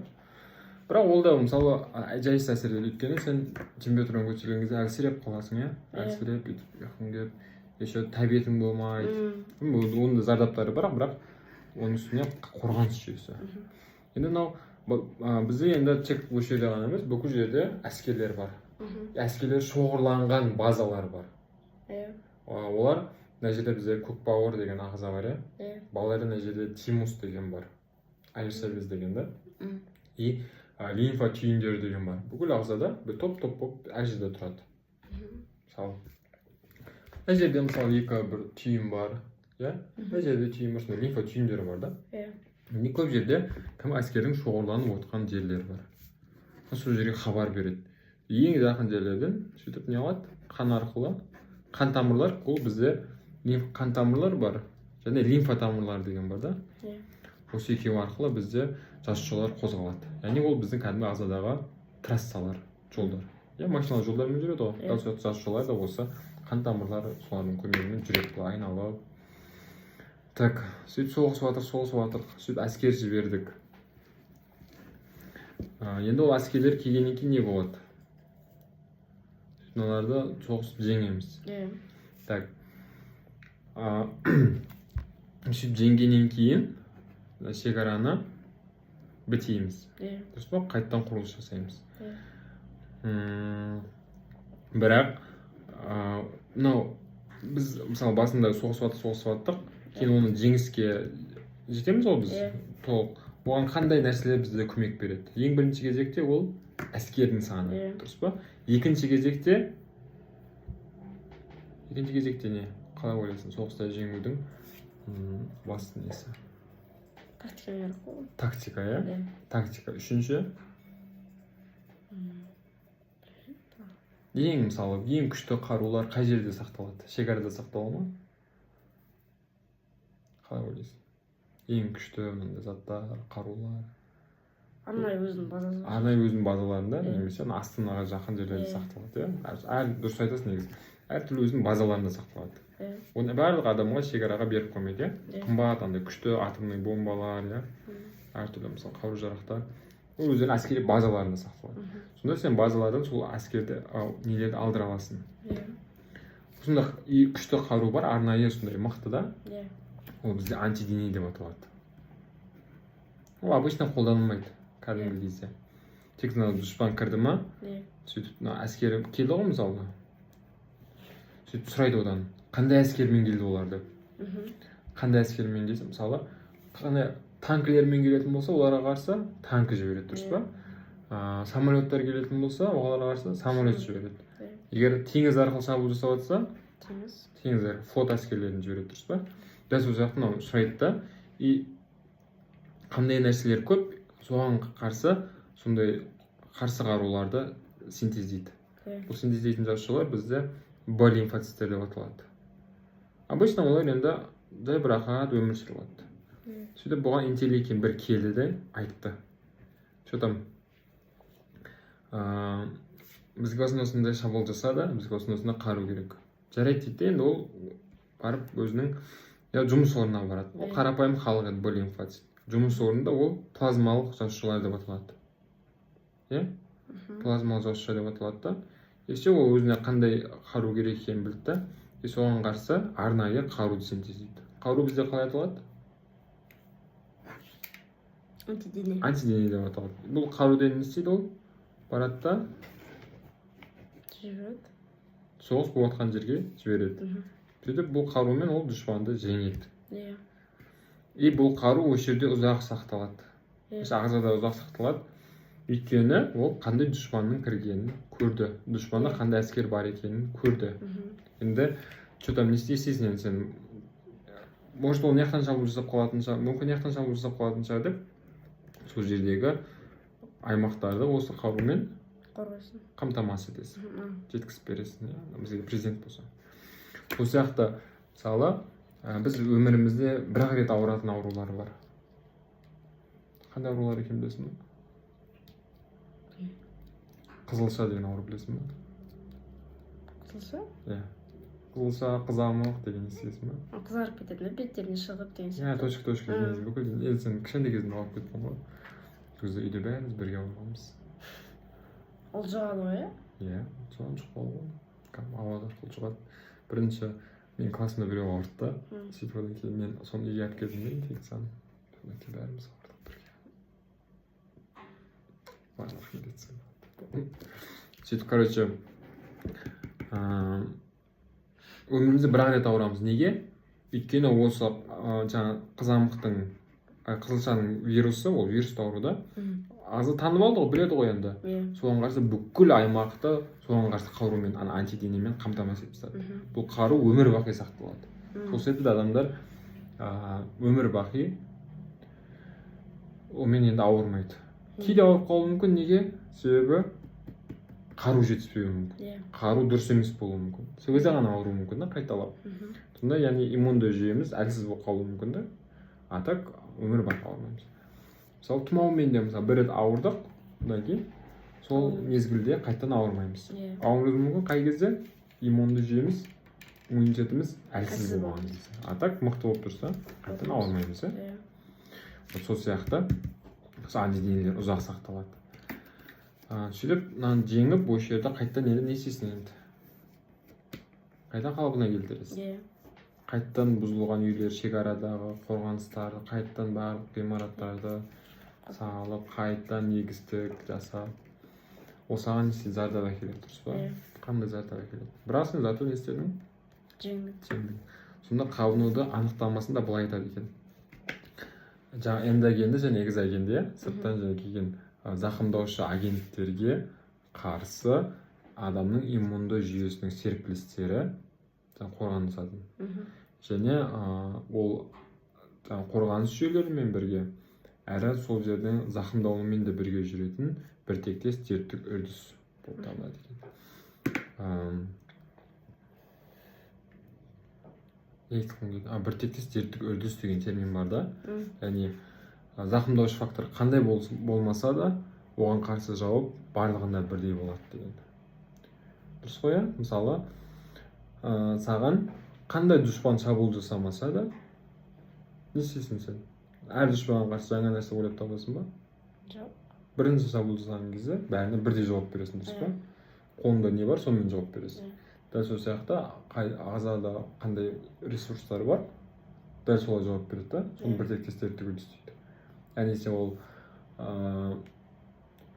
Бірақ ол да, мысалы, жайсыз әсер етеді, өйткені сен температураң көтерілген кезде әлсіреп қаласың, иә. Әлсіреп, бүйтіп ұйқың келіп, еще тәбетің болмайды. Оның да зардаптары бар, бірақ оның үстіне қорғаныс жүйесі. Енді мынау бізде енді тек осы жерде ғана емес, бүкіл жерде әскерлер бар. Әскерлер шоғырланған базалар бар. Олар мына жерде бізде көкбауыр деген ағза бар, иә. Балаларда мына жерде тимус деген бар, айырша без деген да. И лимфа түйіндері деген бар. Бүкіл ағзада бір топ топ болып әр жерде тұрады. Мысалы, мына жерде, мысалы, екі бір түйін бар, иә, мына жерде түйін бар, сондай лимфа түйіндері бар да. Не көп жерде кім әскердің шоғырланып отқан жерлері бар, сол жерге хабар береді ең жақын жерлерден. Сөйтіп не қылады? Қан арқылы, қан тамырлар, ол бізде лимф қан тамырлар бар және лимфа тамырлары деген бар да. Осы екеуі арқылы бізде жасушалар қозғалады, яғни ол біздің кәдімгі ағзадағы трассалар, жолдар, иә. Машиналар жолдармен жүреді ғой. Дәл сол жасушалар да осы қан тамырлары, солардың көмегімен жүреді былай айналып. Так, сөйтіп соғысып жатыр, соғысып жатыр. Сөйтіп әскер жібердік. Енді ол әскерлер келгеннен кейін не болады? Мыналарды соғысып жеңеміз. Так, сөйтіп жеңгеннен кейін мына шекараны бітейміз, дұрыс па? Қайтадан құрылыс жасаймыз. Бірақ мынау біз, мысалы, басында соғысып жатып, соғысып жаттық, кейін оны жеңіске жетеміз ғой біз. Толық оған қандай нәрселер бізде көмек береді? Ең бірінші кезекте ол әскердің саны, дұрыс па? Екінші кезекте не, қалай ойлайсың, соғыста жеңудің басты несі? Тактика керек қой. Тактика, иә. Иә. Тактика. Үшінші, ең, мысалы, ең күшті қарулар қай жерде сақталады? Шекарада сақтала ма, қалай ойлайсың? Ең күшті мындай заттар, қарулар. Арнайы өзінің базасы бар. Арнайы өзінің базаларында немесе ана астанаға жақын жерлерде сақталады, иә. Әр, дұрыс айтасың негізі, әртүрлі өзінің базаларында сақталады. Оны барлық адамға шекараға беріп қоймайды, иә. Қымбат андай күшті атомный бомбалар, иә, әртүрлі, мысалы, қару жарақтар, ол өздерінің әскери базаларында сақталады. Сонда сен базалардан сол әскерді, нелерді алдыра аласың. Сондай и күшті қару бар арнайы, сондай мықты да. Ол бізде антидене деп аталады. Ол обычно қолданылмайды кәдімгі кезде, тек мына дұшпан кірді ма, сөйтіп мына әскері келді ғой, мысалы, сөйтіп сұрайды одан, қандай әскермен келді олар деп. Қандай әскермен десе, мысалы, қандай танкілермен келетін болса, оларға қарсы танкі жібереді, дұрыс па? Самолеттер келетін болса, оларға қарсы самолет жібереді. Егер теңіз арқылы шабуыл жасап жатса, теңіз. Теңіз арқылы флот әскерлерін жібереді, дұрыс па? Дәл сол сияқты мынау сұрайды да, и қандай нәрселер көп, соған қарсы сондай қарсы қаруларды синтездейді. Бұл синтездейтін жасушалар бізде Б лимфоциттер деп аталады. Обычно олар енді жай бір рахат өмір сүріп алады. Сөйтіп бұған интерлейкин бір келді де айтты: «Че там, бізге осындай осындай шабуыл жасады, бізге осындай осындай қару керек». «Жарайды», — дейді де, енді ол барып өзінің, иә, жұмыс орнына барады. Ол қарапайым халық еді. Б лимфоцит жұмыс орнында ол плазмалық жасушалар деп аталады, иә. Плазмалық жасуша деп аталады да, и все, ол өзіне қандай қару керек екенін білді да, и соған қарсы арнайы қаруды синтездейді. Қару бізде қалай аталады? Антидене. Антидене деп аталады. Бұл қаруды не істейді? Ол барады да жібереді. Соғыс болып жатқан жерге жібереді. Сөйтіп бұл қарумен ол дұшпанды жеңеді. И бұл қару осы жерде ұзақ сақталады. Осы ағзада ұзақ сақталады, өйткені ол қандай дұшпанның кіргенін көрді, дұшпанда қандай әскер бар екенін көрді. Енді че там, не істейсің енді сен? Может, ол мына жақтан шабуыл жасап қалатын шығар, мүмкін, мына жақтан шабуыл жасап қалатын шығар деп, сол жердегі аймақтарды осы қарумен қорғайсың, қамтамасыз етесің, жеткізіп бересің, иә. Бізге президент болса, сол сияқты, мысалы, Біз өмірімізде бір ақ рет ауыратын аурулар бар. Қандай аурулар екенін білесің бе? Қызылша деген ауру білесің бе? Қызылша? Иә, қызылша, қызамық деген естігенсің бе? Қызарып кетеді ме, беттеріне шығып деген Иә, сияқты. Точка точка. Бүкіл енді сен кішкентай кезіңде ауырып кеттің ғой. Сол кезде үйде бәріміз бірге ауырғанбыз. Ол жұғады ғой, иә? Иә, содан жұқпалы ғой, кәдімгі ауа арқылы жұғады. Бірінші менің классымда біреу ауырды да, сөйтіп одан кейін мен соны үйге алып келдім де, инфекцияны. Содан кейін бәріміз ауырдық бірге, барлық медицина. Сөйтіп, короче, өмірімізде бір ақ рет ауырамыз. Неге? Өйткені осы жаңағы қызамықтың, қызылшаның вирусы, ол вирусты ауру да. Ағза танып алды ғой, біледі ғой енді. Соған қарсы бүкіл аймақты соған қарсы қарумен, ана антиденемен қамтамасыз етіп тастады. Бұл қару өмір бақи сақталады. Сол себепті адамдар өмір бақи онымен енді ауырмайды. Кейде ауырып қалуы мүмкін. Неге? Себебі қару жетіспеуі мүмкін, қару дұрыс емес болуы мүмкін. Сол кезде ғана ауыруы мүмкін да қайталап. Сонда, яғни, иммунды жүйеміз әлсіз болып қалуы мүмкін да. А так өмір бақи ауырмаймыз. Мысалы, тұмаумен де, мысалы, бір рет ауырдық, одан кейін сол мезгілде қайтадан ауырмаймыз. Ауыруымыз мүмкін қай кезде? Иммунды жүйеміз, иммунитетіміз әлсіз Әлсіз болған кезде. А так мықты болып тұрса, қайтадан ауырмаймыз, иә. Вот сол сияқты осы антиденелер ұзақ сақталады. Сөйтіп мынаны жеңіп, осы жерде қайтадан енді не істейсің? Енді қайта қалпына келтіресің. Қайтадан бұзылған үйлер, шекарадағы қорғаныстарды, қайтадан барлық ғимараттарды салып, қайтадан егістік жасап, ол саған не істейді? Зардап әкеледі, дұрыс па? Иә. Қандай зардап әкеледі? Бірақ сен зато не істедің? Жеңдім. Жеңдің. Сонда қабынуды анықтамасында былай айтады екен: жаңа эндогенді және экзогенді, иә, сырттан және келген зақымдаушы агенттерге қарсы адамның иммунды жүйесінің серпілістері, жаңа қорғанысатын және ол жаңа қорғаныс жүйелерімен бірге әрі сол жердің зақымдауымен де бірге жүретін біртектес дерттік үрдіс болып табылады екен. Не айтқым келді? Біртектес дерттік үрдіс деген термин бар да. Яғни зақымдаушы фактор қандай болсын, болмаса да, оған қарсы жауап барлығында бірдей болады деген. Дұрыс қой, иә? Мысалы, саған қандай дұшпан шабуыл жасамаса да, не істейсің сен? Әр дұшпанға қарсы жаңа нәрсе ойлап табасың ба? Жоқ. Бірінші шабуыл жасаған кезде бәріне бірдей жауап бересің, дұрыс па? Иә. Қолыңда не бар, сонымен жауап бересің. Иә. Дәл сол сияқты қай ағзада қандай ресурстар бар, дәл солай жауап береді да. Соны біртектес дерттік үрдіс дейді. Яғни сен ол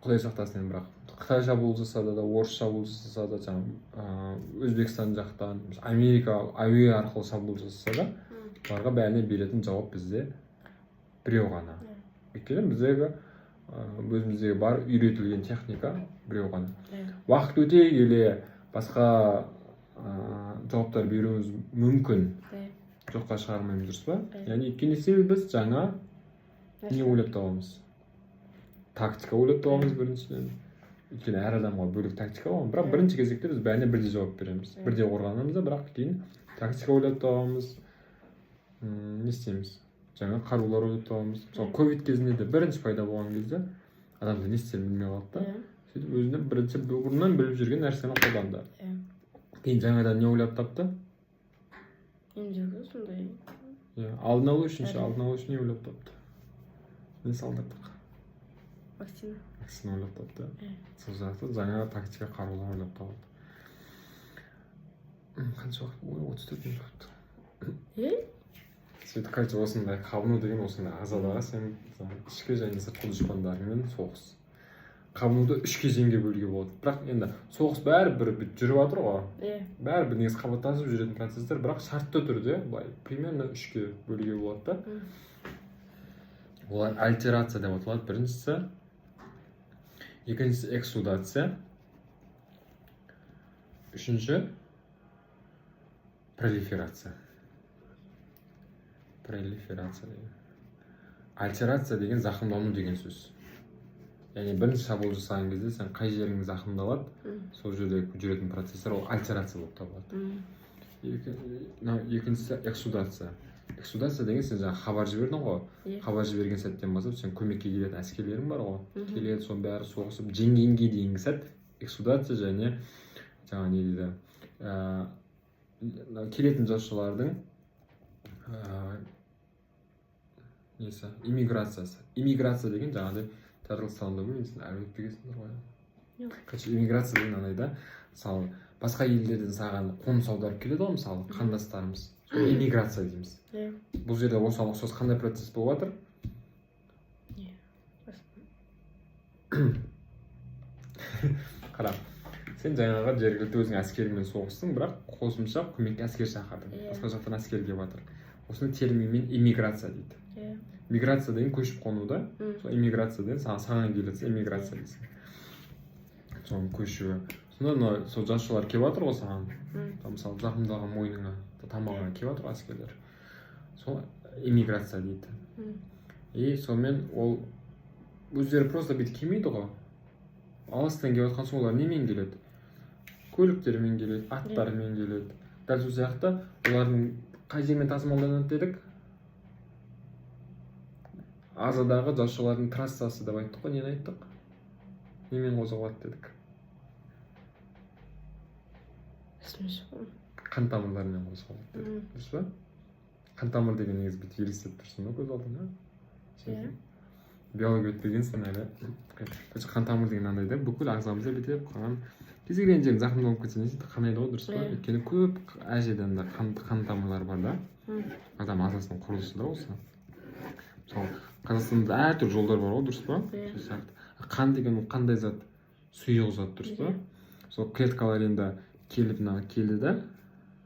құдай сақтасын енді, бірақ қытай шабуыл жасады да, орыс шабуыл жасаса да, жаңағы Өзбекстан жақтан, Америка әуе арқылы шабуыл жасаса да, оларға бәріне беретін жауап бізде біреу ғана. Өйткені біздегі өзіміздегі бар үйретілген техника біреу ғана. Уақыт өте келе басқа жауаптар беруіміз мүмкін, жоққа шығармаймыз, дұрыс па? Иә. Яғни өйткені себебі біз жаңа не ойлап табамыз? Тактика ойлап табамыз біріншіден, өйткені әр адамға бөлек тактика ғой. Бірақ бірінші кезекте біз бәріне бірдей жауап береміз, бірдей қорғанамыз да, бірақ кейін тактика ойлап табамыз. Не істейміз? Жаңа қарулар ойлап табамыз. Мысалы, ковид кезінде де, бірінші пайда болған кезде адамдар не істерін білмей қалды да, сөйтіп өзіне бірінші бұрыннан біліп жүрген нәрсені қолданды. Кейін жаңадан не ойлап тапты? Емдеуге сондай. Иә, алдын алу үшін ше? Әрине. Алдын алу үшін не ойлап тапты? Не салдырдық? Вакцина. Вакцина ойлап тапты. Иә. Сол сияқты жаңа тактика, қарулар ойлап табылды. Қанша уақыт? Ой, 34 минут болыпты. Е. Сөйтіп, короче, осындай қабыну деген осындай ағзадағы сен ішкі және сыртқы дұшпандарыңмен соғыс. Қабынуды үш кезеңге бөлуге болады. Бірақ енді соғыс бәрі бір бүйтіп жүріп жатыр ғой, бәрі негізі қабаттасып жүретін процесстер, бірақ шартты түрде былай примерно үшке бөлуге болады да. Олар альтерация деп аталады біріншісі, екіншісі экссудация, үшінші пролиферация. Пролиферация деген. Альтерация деген зақымдану деген сөз. Яғни бірінші шабуыл жасаған кезде сен қай жерің зақымдалады, сол жерде жүретін процесстер, ол альтерация болып табылады. Мынау екіншісі эксудация. Эксудация деген сен жаңа хабар жібердің ғой. Иә. Хабар жіберген сәттен бастап сен көмекке келетін әскерлерің бар ғой. Мгм. Келеді, соның бәрі соғысып жеңгенге дейінгі сәт эксудация. Және жаңа не дейді, келетін жасушалардың несі, иммиграциясы. Иммиграция деген жаңағыдай жаратылыстануда білмеймін, сен әлі өтпегенсіңдер ғой. Жоқ. Короче, иммиграция деген андай да, мысалы, басқа елдерден саған қоныс аударып келеді ғой, мысалы, қандастарымыз. Соны иммиграция дейміз. Иә. Бұл жерде осыған ұқсас қандай процесс болып жатыр? Не? Қара, сен жаңағы жергілікті өзің әскеріңмен соғыстың, бірақ қосымша көмекке әскер шақырдың. Иә. Басқа жақтан әскер келіп жатыр. Осыны терминмен иммиграция дейді. Миграция деген көшіп қону да. Сол иммиграция деген саған келеді, иммиграция дейсің, соның көшуі. Сонда мына сол жасушалар келіп жатыр ғой саған. Там, мысалы, зақымдалған мойныңа, тамағыңа келіп жатыр ғой әскерлер, сол иммиграция дейді. И сонымен ол өздері просто бүйтіп келмейді ғой. Алыстан келіп жатқан соң олар немен келеді? Көліктермен келеді, аттарымен келеді. Дәл сол сияқты олардың қай жермен тасымалданады дедік? Ағзадағы жасушалардың трассасы деп айттық қой. Нені айттық, немен қозғалады дедік? Есіме түсіп. Қан тамырларымен қозғалады дедік. Дұрыс па? Қан тамыр деген негізі бүйтіп елестетіп тұрсың ба көз алдыңа? Иә. Биология өтпегенсің әлі. Короче, қан тамыр деген андай да, бүкіл ағзамызда бүйтіп қан. Кез келген жерің зақымдалып кетсе, не істейді? Қанайды ғой, дұрыс па? Иә. Өйткені көп әр жерде анда қан тамырлары бар да. Адам ағзасының құрылысы да осы. Мысалы, Қазақстанда әртүрлі жолдар бар ғой, дұрыс па? Иә. Сол сияқты қан деген ол қандай зат? Сұйық зат, дұрыс па? Иә. Сол клеткалар енді келіп, мына келді да,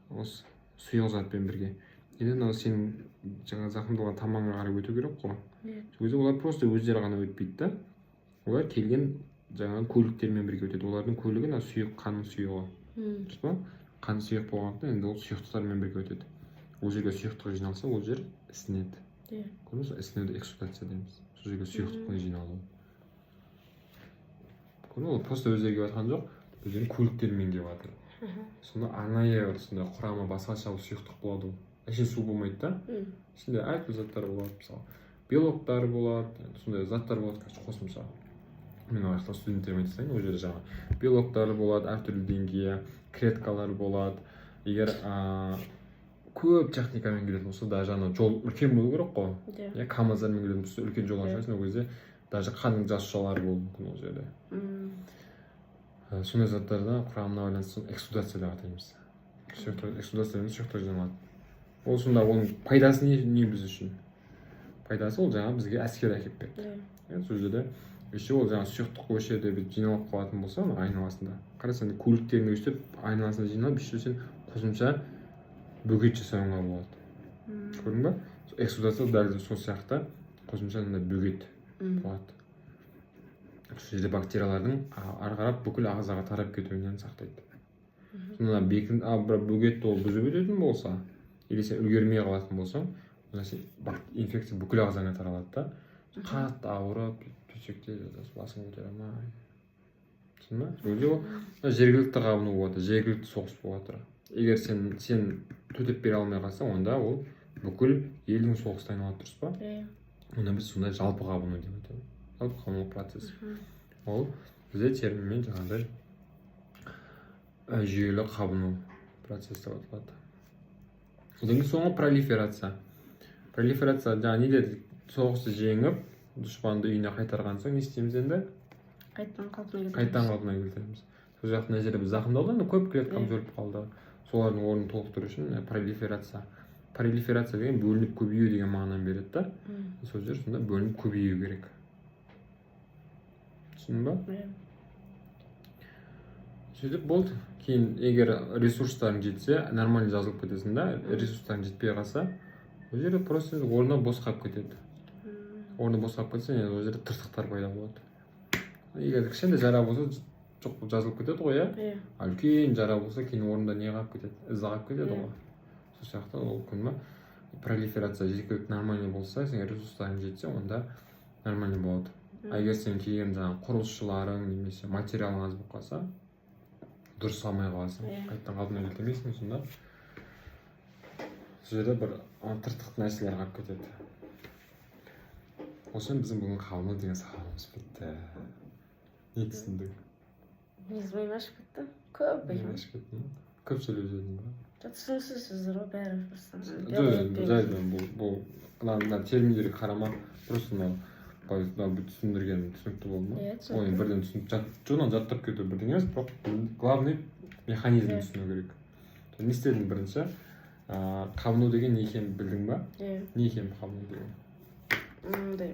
осы сұйық затпен бірге. Енді мынау сенің жаңа зақымдалған тамағыңа қарай өту керек қой. Иә. Сол кезде олар просто өздері ғана өтпейді да, олар келген жаңағы көліктермен бірге өтеді. Олардың көлігі мына сұйық, қанның сұйығы. Дұрыс па? Қан сұйық болғандықтан, енді ол сұйықтықтармен бірге өтеді. Ол жерге сұйықтық жиналса, ол жер ісінеді. Иә. Көрдіңіз ба? Ісінуді эксудация дейміз. Сол жерге сұйықтықтың жиналуы. Көрдің бе? Ол просто өздері келіп жатқан жоқ, өздерінің көліктерімен келіп жатыр. Сонда арнайы бір сондай құрамы басқаша сұйықтық болады. Ол әшейін су болмайды да. Ішінде әртүрлі заттар болады, мысалы, белоктар болады, сондай заттар болады. Короче, қосымша мен ана жақта студенттеріме айта салайын. Ол жерде жаңағы белоктар болады әртүрлі деңгейі, клеткалар болады. Егер көп техникамен келетін болса, даже ана жол үлкен болу керек қой. Иә. Иә, камаздармен келетін болса, үлкен жол ашасың. Ол кезде даже қанның жасушалары болуы мүмкін ол жерде. Сондай заттарды құрамына байланысты соны эксудация деп атаймыз. Сұйықтық, эксудация деген сұйықтық жиналады. Ол сонда оның пайдасы не біз үшін? Пайдасы ол жаңағы бізге әскер әкеліп берді. Иә. Иә, сол жерде еще ол жаңағы сұйықтық осы жерде бүйтіп жиналып қалатын болса, ана айналасында, қара, сен көліктеріңді өйстіп айналасына жиналып, еще сен қосымша бөгет жасауыңа болады. Көрдің ба? Сол эксудация дәл сол сияқты қосымша андай бөгет болады. Сол жерде бактериялардың ары қарап бүкіл ағзаға тарап кетуінен сақтайды. Сонда бірақ бөгетті ол бұзып өтетін болса или сен үлгермей қалатын болсаң, онда сен инфекция бүкіл ағзаңа таралады да, қатты ауырып, төсекте жатасың, басың көтере алмай. Түсіндің ба? Сол кезде ол мына жергілікті қабыну болады, жергілікті соғыс болып жатыр. Егер сен төтеп бере алмай қалсаң, онда ол бүкіл елдің соғысына айналады, дұрыс па? Иә. Оны біз сондай жалпы қабыну деп айтамыз, жалпы қабыну процесі. Ол бізде терминмен жаңағыдай жүйелі қабыну процесі деп аталады. Одан кейін соңғы пролиферация. Пролиферация жаңа не дедік? Соғысты жеңіп, дұшпанды үйіне қайтарған соң не істейміз енді? Қайтадан қалпына келтіреміз. Қайтадан қалпына келтіреміз. Сол жақта мына жерде біз зақымдалды енді, көп клеткамыз Иә. өліп қалды. Солардың орнын толықтыру үшін мына пролиферация. Пролиферация деген бөлініп көбею деген мағынаны береді да. Сол жер сонда бөлініп көбею керек. Түсіндің ба? Иә. Сөйтіп болды. Кейін егер ресурстарың жетсе, нормально жазылып кетесің да. Ресурстарың жетпей қалса, ол жерде просто орны бос қалып кетеді. Орны бос қалып кетсе, енді ол жерде тыртықтар пайда болады. Егер кішкентай жара болса, жоқ болып жазылып кетеді ғой, иә? Иә. А үлкен жара болса, кейін орнында не қалып кетеді? Із қалып кетеді Иә. ғой. Сол сияқты ол күн ба, пролиферация жеткілікті нормальный болса, сенің ресурстарың жетсе, онда нормальный болады. А егер сен келген жаңағы құрылысшыларың немесе материалың аз болып қалса, дұрыс алмай қаласың, Иә. қайтадан қалпына келтірмейсің, сонда Сол жерде бір тыртық нәрселер қалып кетеді. Осымен біздің бүгін қабыну деген сабағымыз бітті. Не түсіндің? Негізі миым ашып кетті. Көп Миың миым. ашып кетті ме? Көп сөйлеп жібердім ба? Түсініксіз сөздер ғой бәрі просто. Жоқ, жай, бұл мына терминдерге қарама, просто мынау былай, мынау бір түсіндіргенім түсінікті болды ма? Иә, Оны түсінікті. бірден түсініп жат, жоқ, мынаны жаттап кету бірдеңе емес, бірақ главный механизмін түсіну керек. Не істедің бірінші? Қабыну деген не екенін білдің ба? Иә. Не екенін қабыну деген? Мындай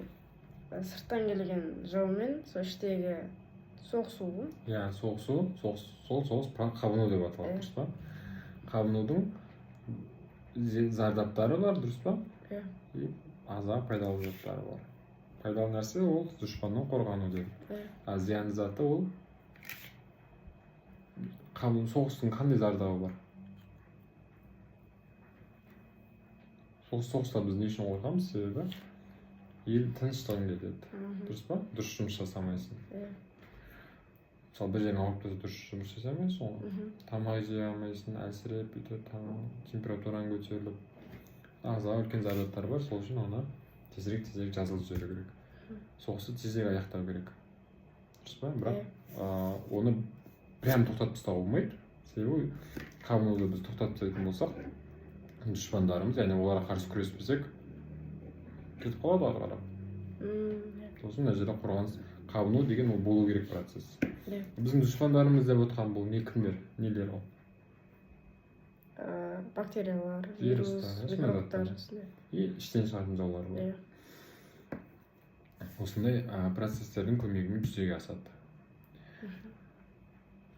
сырттан келген жаумен сол іштегі соғысу ғой. Иә, соғысу, соғыс, сол соғыс қабыну деп аталады, дұрыс па? Қабынудың зардаптары бар, дұрыс па? Иә. И ағзаға пайдалы заттары бар. Пайдалы нәрсе ол дұшпаннан қорғану дедік. А зиянды заты ол қабыну, соғыстың қандай зардабы бар? Соғыста біз не үшін қорқамыз? Себебі ел тыныштығын кетеді. Дұрыс па? Дұрыс жұмыс жасамайсың. Мысалы, бір жерің ауырып тұрса, дұрыс жұмыс жасамайсың ғой. Тамақ жей алмайсың, әлсіреп, бүйтіп, температураң көтеріліп, ағзаға үлкен зардаптар бар. Сол үшін оны тезірек жазылып жіберу керек. Соғысты тезірек аяқтау керек. Дұрыс па? Бірақ оны прям тоқтатып тастауға болмайды. Себебі қабынуды біз тоқтатып тастайтын болсақ, дұшпандарымыз, яғни оларға қарсы күреспесек, кетіп қалады ары қарап. Сосын мына жерде қорғаныс, қабыну деген ол болу керек процесс. Біздің дұшпандарымыз деп отқан бұл не, кімдер, нелер ол? Бактериялар, Вирустар, вирус, сондай микробтар. заттар. Сондай. И іштен шығатын жаулар бар. Осындай процесстердің көмегімен жүзеге асады.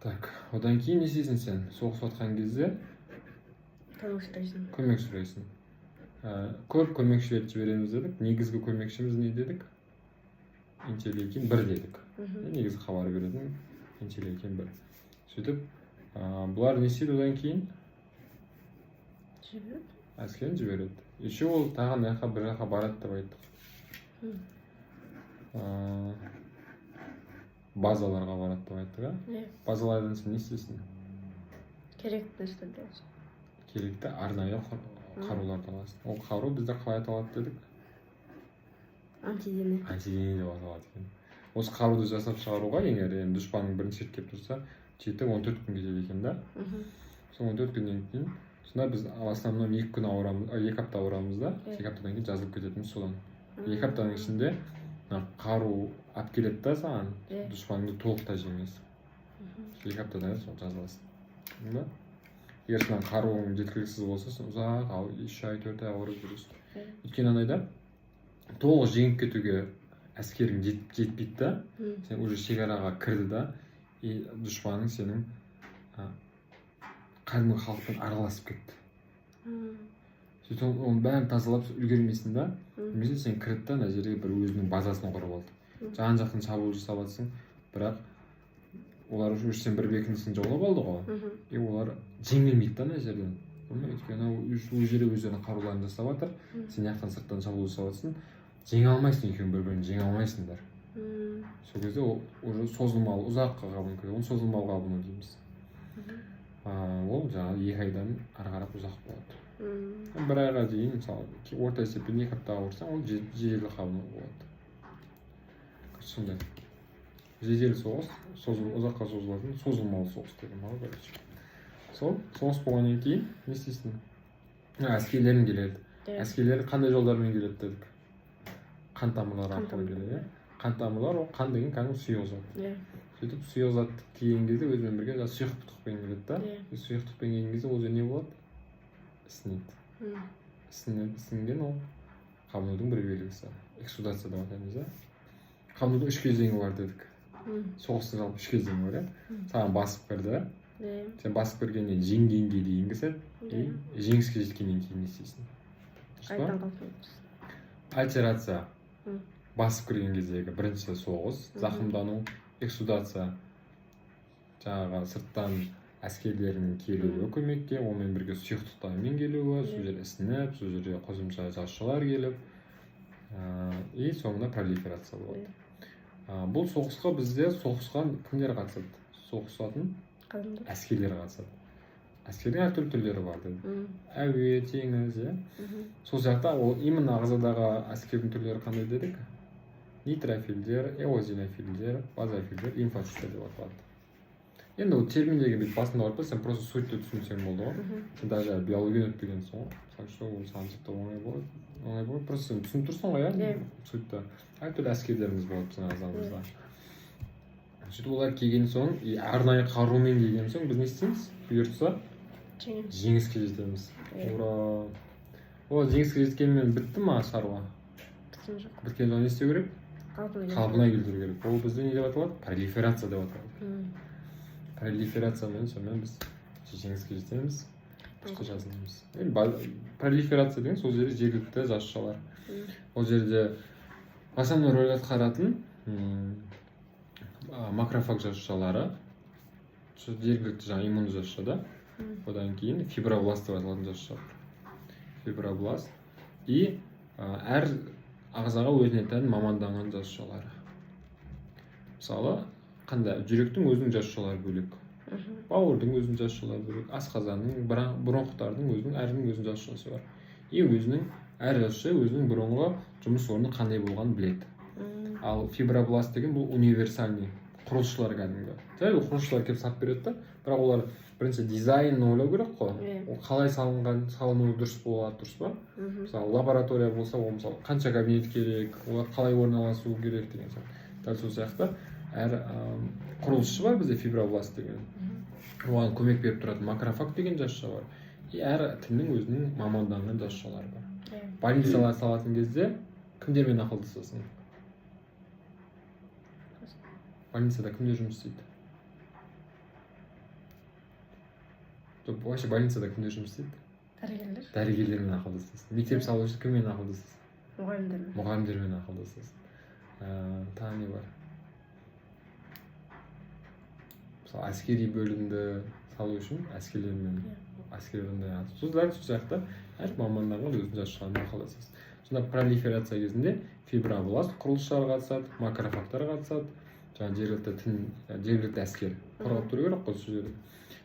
Так, одан кейін не істейсің сен? Соғысып жатқан кезде Көмек сұрайсың. Көмек сұрайсың. Көп көмекшілерді жібереміз дедік. Негізгі көмекшіміз не дедік? Интерлейкин 1 дедік. Негізгі хабар беретін интерлейкин 1. Сөйтіп, бұлар не істейді одан кейін? Жібереді. Әскерін жібереді. Еще ол тағы мына жаққа, бір жаққа барады деп айттық. Базаларға барады деп айттық, а? Иә. Базалардан сен не істейсің? Керекті нәрселерді аласың. Керекті арнайы қаруларды аласың. Ол қару бізде қалай аталады дедік? Антидене. Антидене деп аталады екен. Осы қаруды жасап шығаруға, егер енді дұшпаның бірінші рет келіп тұрса, 7-14 күн кетеді екен да. Сол 14 күннен кейін, сонда біз в основном 2 күн ауырамыз, 2 апта ауырамыз да, 2 аптадан кейін жазылып кететініміз содан. 2 аптаның ішінде мына қару алып келеді да саған, дұшпаныңды толықтай жеңесің. 2 аптадан кейін сол жазыласың. Түсіндің ба? Егер сенің қаруың жеткіліксіз болса, сен ұзақ, 3 ай, 4 ай ауырып жүресің. Өйткені анайда толық жеңіп кетуге әскерің жетпейді да, сен уже шекараға кірді да, и дұшпаның сенің, кәдімгі халықпен араласып кетті. Сөйтіп оның бәрін тазалап үлгермейсің да, немесе сен кірді да, ана жерге бір өзінің базасын құрып алды. Жан жақтан шабуыл жасап жатсың, бірақ олар уже сен бір бекінісін жаулап алды ғой. И олар жеңілмейді да ана жерден. Өйткені ол жерде өздерінің қаруларын жасап жатыр. Сен жақтан сырттан шабуыл жасап жатсың, жеңе алмайсың, екеуің бір-бірін жеңе алмайсыңдар. Сол кезде ол уже созылмалы, ұзаққа қабыну керек. Оны созылмалы қабыну дейміз. Ол жаңағы 2 айдан ары қарап ұзақ болады. 1 айға дейін, мысалы, орта есеппен 2 апта ауырсаң, ол жедел қабыну болады. Сондай. Жедел соғыс, ұзаққа созылатын созылмалы соғыс деген бар, короче. Сол соғыс болғаннан кейін не істейсің? Әскерлерің келеді. Әскерлер қандай жолдармен келеді дедік? Қан тамырлары Қан арқылы тамырлары. келеді, иә? Қан тамырлар ол қан деген кәдімгі сұйық зат. Сөйтіп сұйық зат келген кезде өзімен бірге жаңағы сұйықтықпен келеді да. И сұйықтықпен келген кезде ол жерде не болады? Ісінеді. Ісінген ол қабынудың бір белгісі. Эксудация деп атаймыз, иә? Қабынудың 3 кезеңі бар дедік. Соғыстың жалпы 3 кезеңі бар, иә? Саған басып кірді. Сен басып кіргеннен жеңгенге дейінгі сәт, и жеңіске жеткеннен кейін не істейсің? Дұрыс па? Қайтадан қалпына келтіресің. Альтерация. Басып кірген кездегі бірінші соғыс, зақымдану, эксудация. Жаңағы сырттан әскерлерінің келуі көмекке, онымен бірге сұйықтықтармен келуі, сол жерде ісініп, сол жерде қосымша жасушалар келіп, и соңында пролиферация болады. Бұл соғысқа бізде соғысқан кімдер қатысады? Соғысатын Адамдар. әскерлер қатысады. Әскердің әртүрлі түрлері бар дедік. Әуе, теңіз, иә. Сол сияқты ол именно ағзадағы әскердің түрлері қандай дедік? Нейтрофилдер, эозинофилдер, базофилдер, лимфоциттер деп аталады. Енді ол терминдерге бүйтіп басында барып, сен просто суть ті түсінсең болды ғой. Сен даже биологияны өтпегенсің ғой, так что ол саған тіпті оңай болады, оңай болады. Просто сен түсініп тұрсың ғой, иә? Иә. Суть ті. Әртүрлі әскерлеріміз болады біздің ағзамызда. Сөйтіп олар келген соң и арнайы қарумен келген соң біз не істейміз? Бұйыртса, Жеңеміз. жеңіске жетеміз. Иә. Ура! Ол жеңіске жеткенмен бітті ма шаруа? Біткен жоқ. Біткен соң не істеу керек? Қалпына келтіру. Қалпына келтіру керек. Ол бізде не деп аталады? Пролиферация деп аталады. Пролиферациямен, сонымен біз жеңіске жетеміз, күшті жазыламыз. Енді пролиферация деген сол жерде жергілікті жасушалар. Ол жерде основной роль атқаратын макрофаг жасушалары, сол жергілікті жаңағы иммунды жасуша да. Одан кейін фибробласт деп аталатын жасуша бар, фибробласт. И әр ағзаға өзіне тән маманданған жасушалары. Мысалы, қандай? Жүректің өзінің жасушалары бөлек, бауырдың өзінің жасушалары бөлек, асқазанның, бронхтардың өзінің, әркімнің өзінің жасушасы бар. И өзінің әр жасуша өзінің бұрынғы жұмыс орны қандай болғанын біледі. Ал фибробласт деген бұл универсальный құрылысшылар кәдімгі. Жарайды, ол құрылысшылар келіп салып береді да, бірақ олар бірінші дизайнын ойлау керек қой. Иә. Ол қалай салынған, салынуы дұрыс болады, дұрыс па? Мхм. Мысалы, лаборатория болса, ол, мысалы, қанша кабинет керек, олар қалай орналасуы керек деген сияқты. Дәл сол сияқты әр құрылысшы бар бізде, фибробласт деген. Оған көмек беріп тұратын макрофаг деген жасуша бар. И әр тіннің өзінің маманданған жасушалары бар. Больницалар салатын кезде кімдермен ақылдасасың? Больницада кімдер жұмыс істейді? Жоқ, вообще больницада кімдер жұмыс істейді? Дәрігерлер. Дәрігерлермен ақылдасасың. Мектеп салу үшін кіммен ақылдасасың? Мұғалімдермен. Мұғалімдермен ақылдасасың. Тағы не бар? Мысалы, әскери бөлімді салу үшін әскерлермен, әскерлермен. Сол дәл сол сияқты әр маманданған өзінің жасушаларымен ақылдасасың. Сонда пролиферация кезінде фибробласт құрылысшылар қатысады, макрофагтар қатысады, жаңағы жергілікті тін, жергілікті әскер қорғап тұру керек қой сол жерде.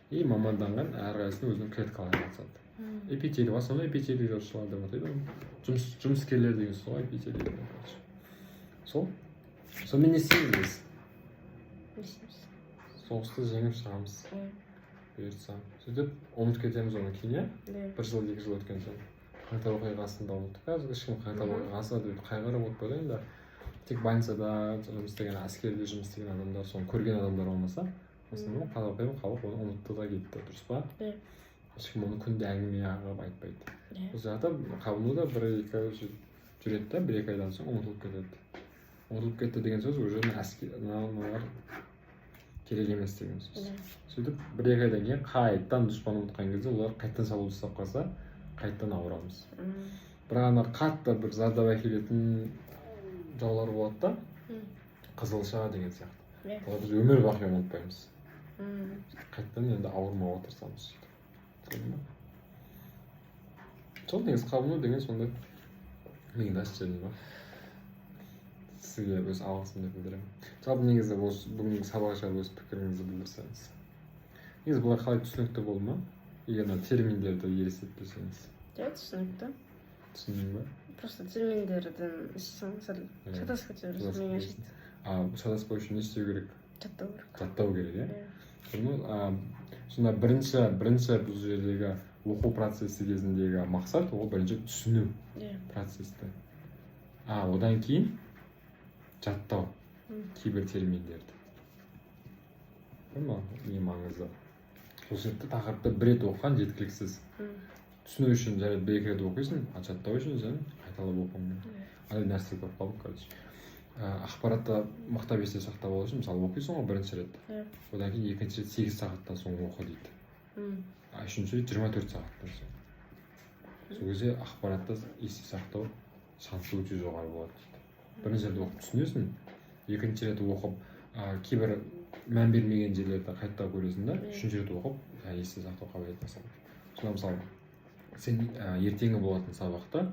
И маманданған әрқайсысының өзінің клеткалары қатысады. Эпителий, в основном эпителий жасушалар деп атайды оны. Жұмыскерлер деген сөз ғой эпителий деген, короче. Сол. Сонымен не істейміз біз? Не істейміз? Соғысты жеңіп шығамыз. Бұйыртса. Сөйтіп ұмытып кетеміз оны кейін, иә? Иә. Бір жыл, 2 жыл өткен соң. Қаңтар оқиғасын да ұмыттық. Қазір ешкім қаңтар оқиғасы деп қайғырып отпайды енді. Тек больницада жұмыс істеген, әскерде жұмыс істеген адамдар, соны көрген адамдар болмаса, в основном халық оны ұмытты да кетті, дұрыс па? Иә. Ешкім оны күнде әңгіме қылып айтпайды. Иә. Ол жақта қабыну да 1-2 жүреді да, 1-2 айдан соң ұмытылып кетеді. Ұмытылып кетті деген сөз уже әскер мыналар керек емес деген сөз. Сөйтіп 1-2 айдан кейін қайтадан дұшпан ұмытқан кезде олар қайтадан шабуыл жасап қалса, қайтадан ауырамыз. Бірақ ана қатты бір зардап әкелетін жаулар болады да, қызылша деген сияқты. Олар біз өмір бақи ұмытпаймыз. Қайтадан енді ауырмауға тырысамыз сөйтіп. Түсіндің ба? Сол негізі қабыну деген сондай. Миыңды ашып жібердім ба? Сізге өз алғысымды білдіремін. Жалпы негізі осы бүгінгі сабақ жайлы өз пікіріңізді білдірсеңіз. Негізі бұлар қалай, түсінікті болды ма? Егер мына терминдерді елестетпесеңіз. Иә, түсінікті. Түсіндің ба? Просто терминдерден сәл шатасып кете бересің, Шатасып миың кетесің. ашиды. А шатаспау үшін не істеу керек? Жаттау керек. Жаттау керек, иә? Иә. Соны, сонда бірінші бұл жердегі оқу процесі кезіндегі мақсат ол бірінші түсіну процесті. А одан кейін жаттау кейбір терминдерді. Бұл не маңызды. Сол себепті тақырыпты бір рет оқыған жеткіліксіз. Түсіну үшін жарайды 1-2 рет оқисың, а жаттау үшін сен қайталап оқуың керек. Андай нәрсе көріп қалдым, короче. Ақпаратты мықтап есте сақтап алу үшін, мысалы, оқисың ғой бірінші рет. Одан кейін екінші рет 8 сағаттан соң оқы дейді. А үшінші рет 24 сағаттан соң. Сол кезде ақпаратты есте сақтау шансы өте жоғары болады дейді. Бірінші рет оқып түсінесің, екінші рет оқып, кейбір мән бермеген жерлерді қайта көресің да, үшінші рет оқып, есте сақтау қабілеті асады. Сонда, мысалы, сен ертеңгі болатын сабақты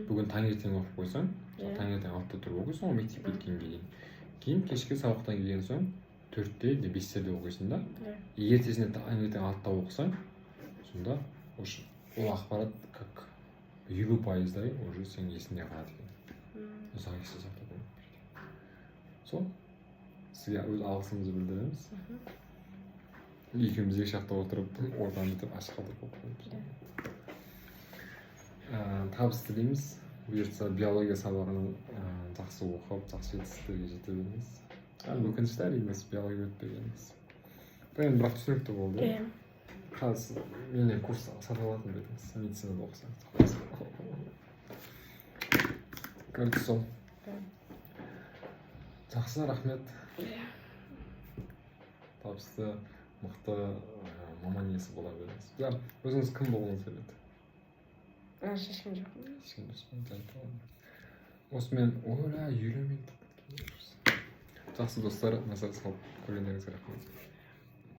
бүгін таңертең оқып қойсаң, таңертең 6-да тұрып оқисың ғой мектеп біткенге дейін. Кейін кешкі сабақтан келген соң 4-те не 5-терде оқисың да. Ертесіне таңертең 6-да оқысаң, Сонда уже ол ақпарат как 50%-дай уже сенің есіңде қалады екен. Ұзақ есте сақтау керек. Сол, сізге өз алғысымызды білдіреміз. Екеуміз екі жақта отырып, ортаны бүйтіп ашық қалдырып қойып. Табыс тілейміз. Бұйыртса, биология сабағын жақсы оқып, жақсы жетістіктерге жете беріңіз. Өкінішті, әрине, сіз биология өтпегеніңіз, бірақ енді, бірақ түсінікті болды, иә? Иә. Қазір менен курс сатып алатын ба едіңіз, медицинада оқысаңыз? Короче, сол. Жақсы, рахмет. Иә. Табысты, мықты маман иесі бола беріңіз. Да, өзіңіз кім болғыңыз келеді? Әлі шешкен жоқпын. Шешкен жоқсыз ба? Жарайды. Осымен, ойла, 50 минут. Жақсы, достар, назар салып көргендеріңізге рахмет.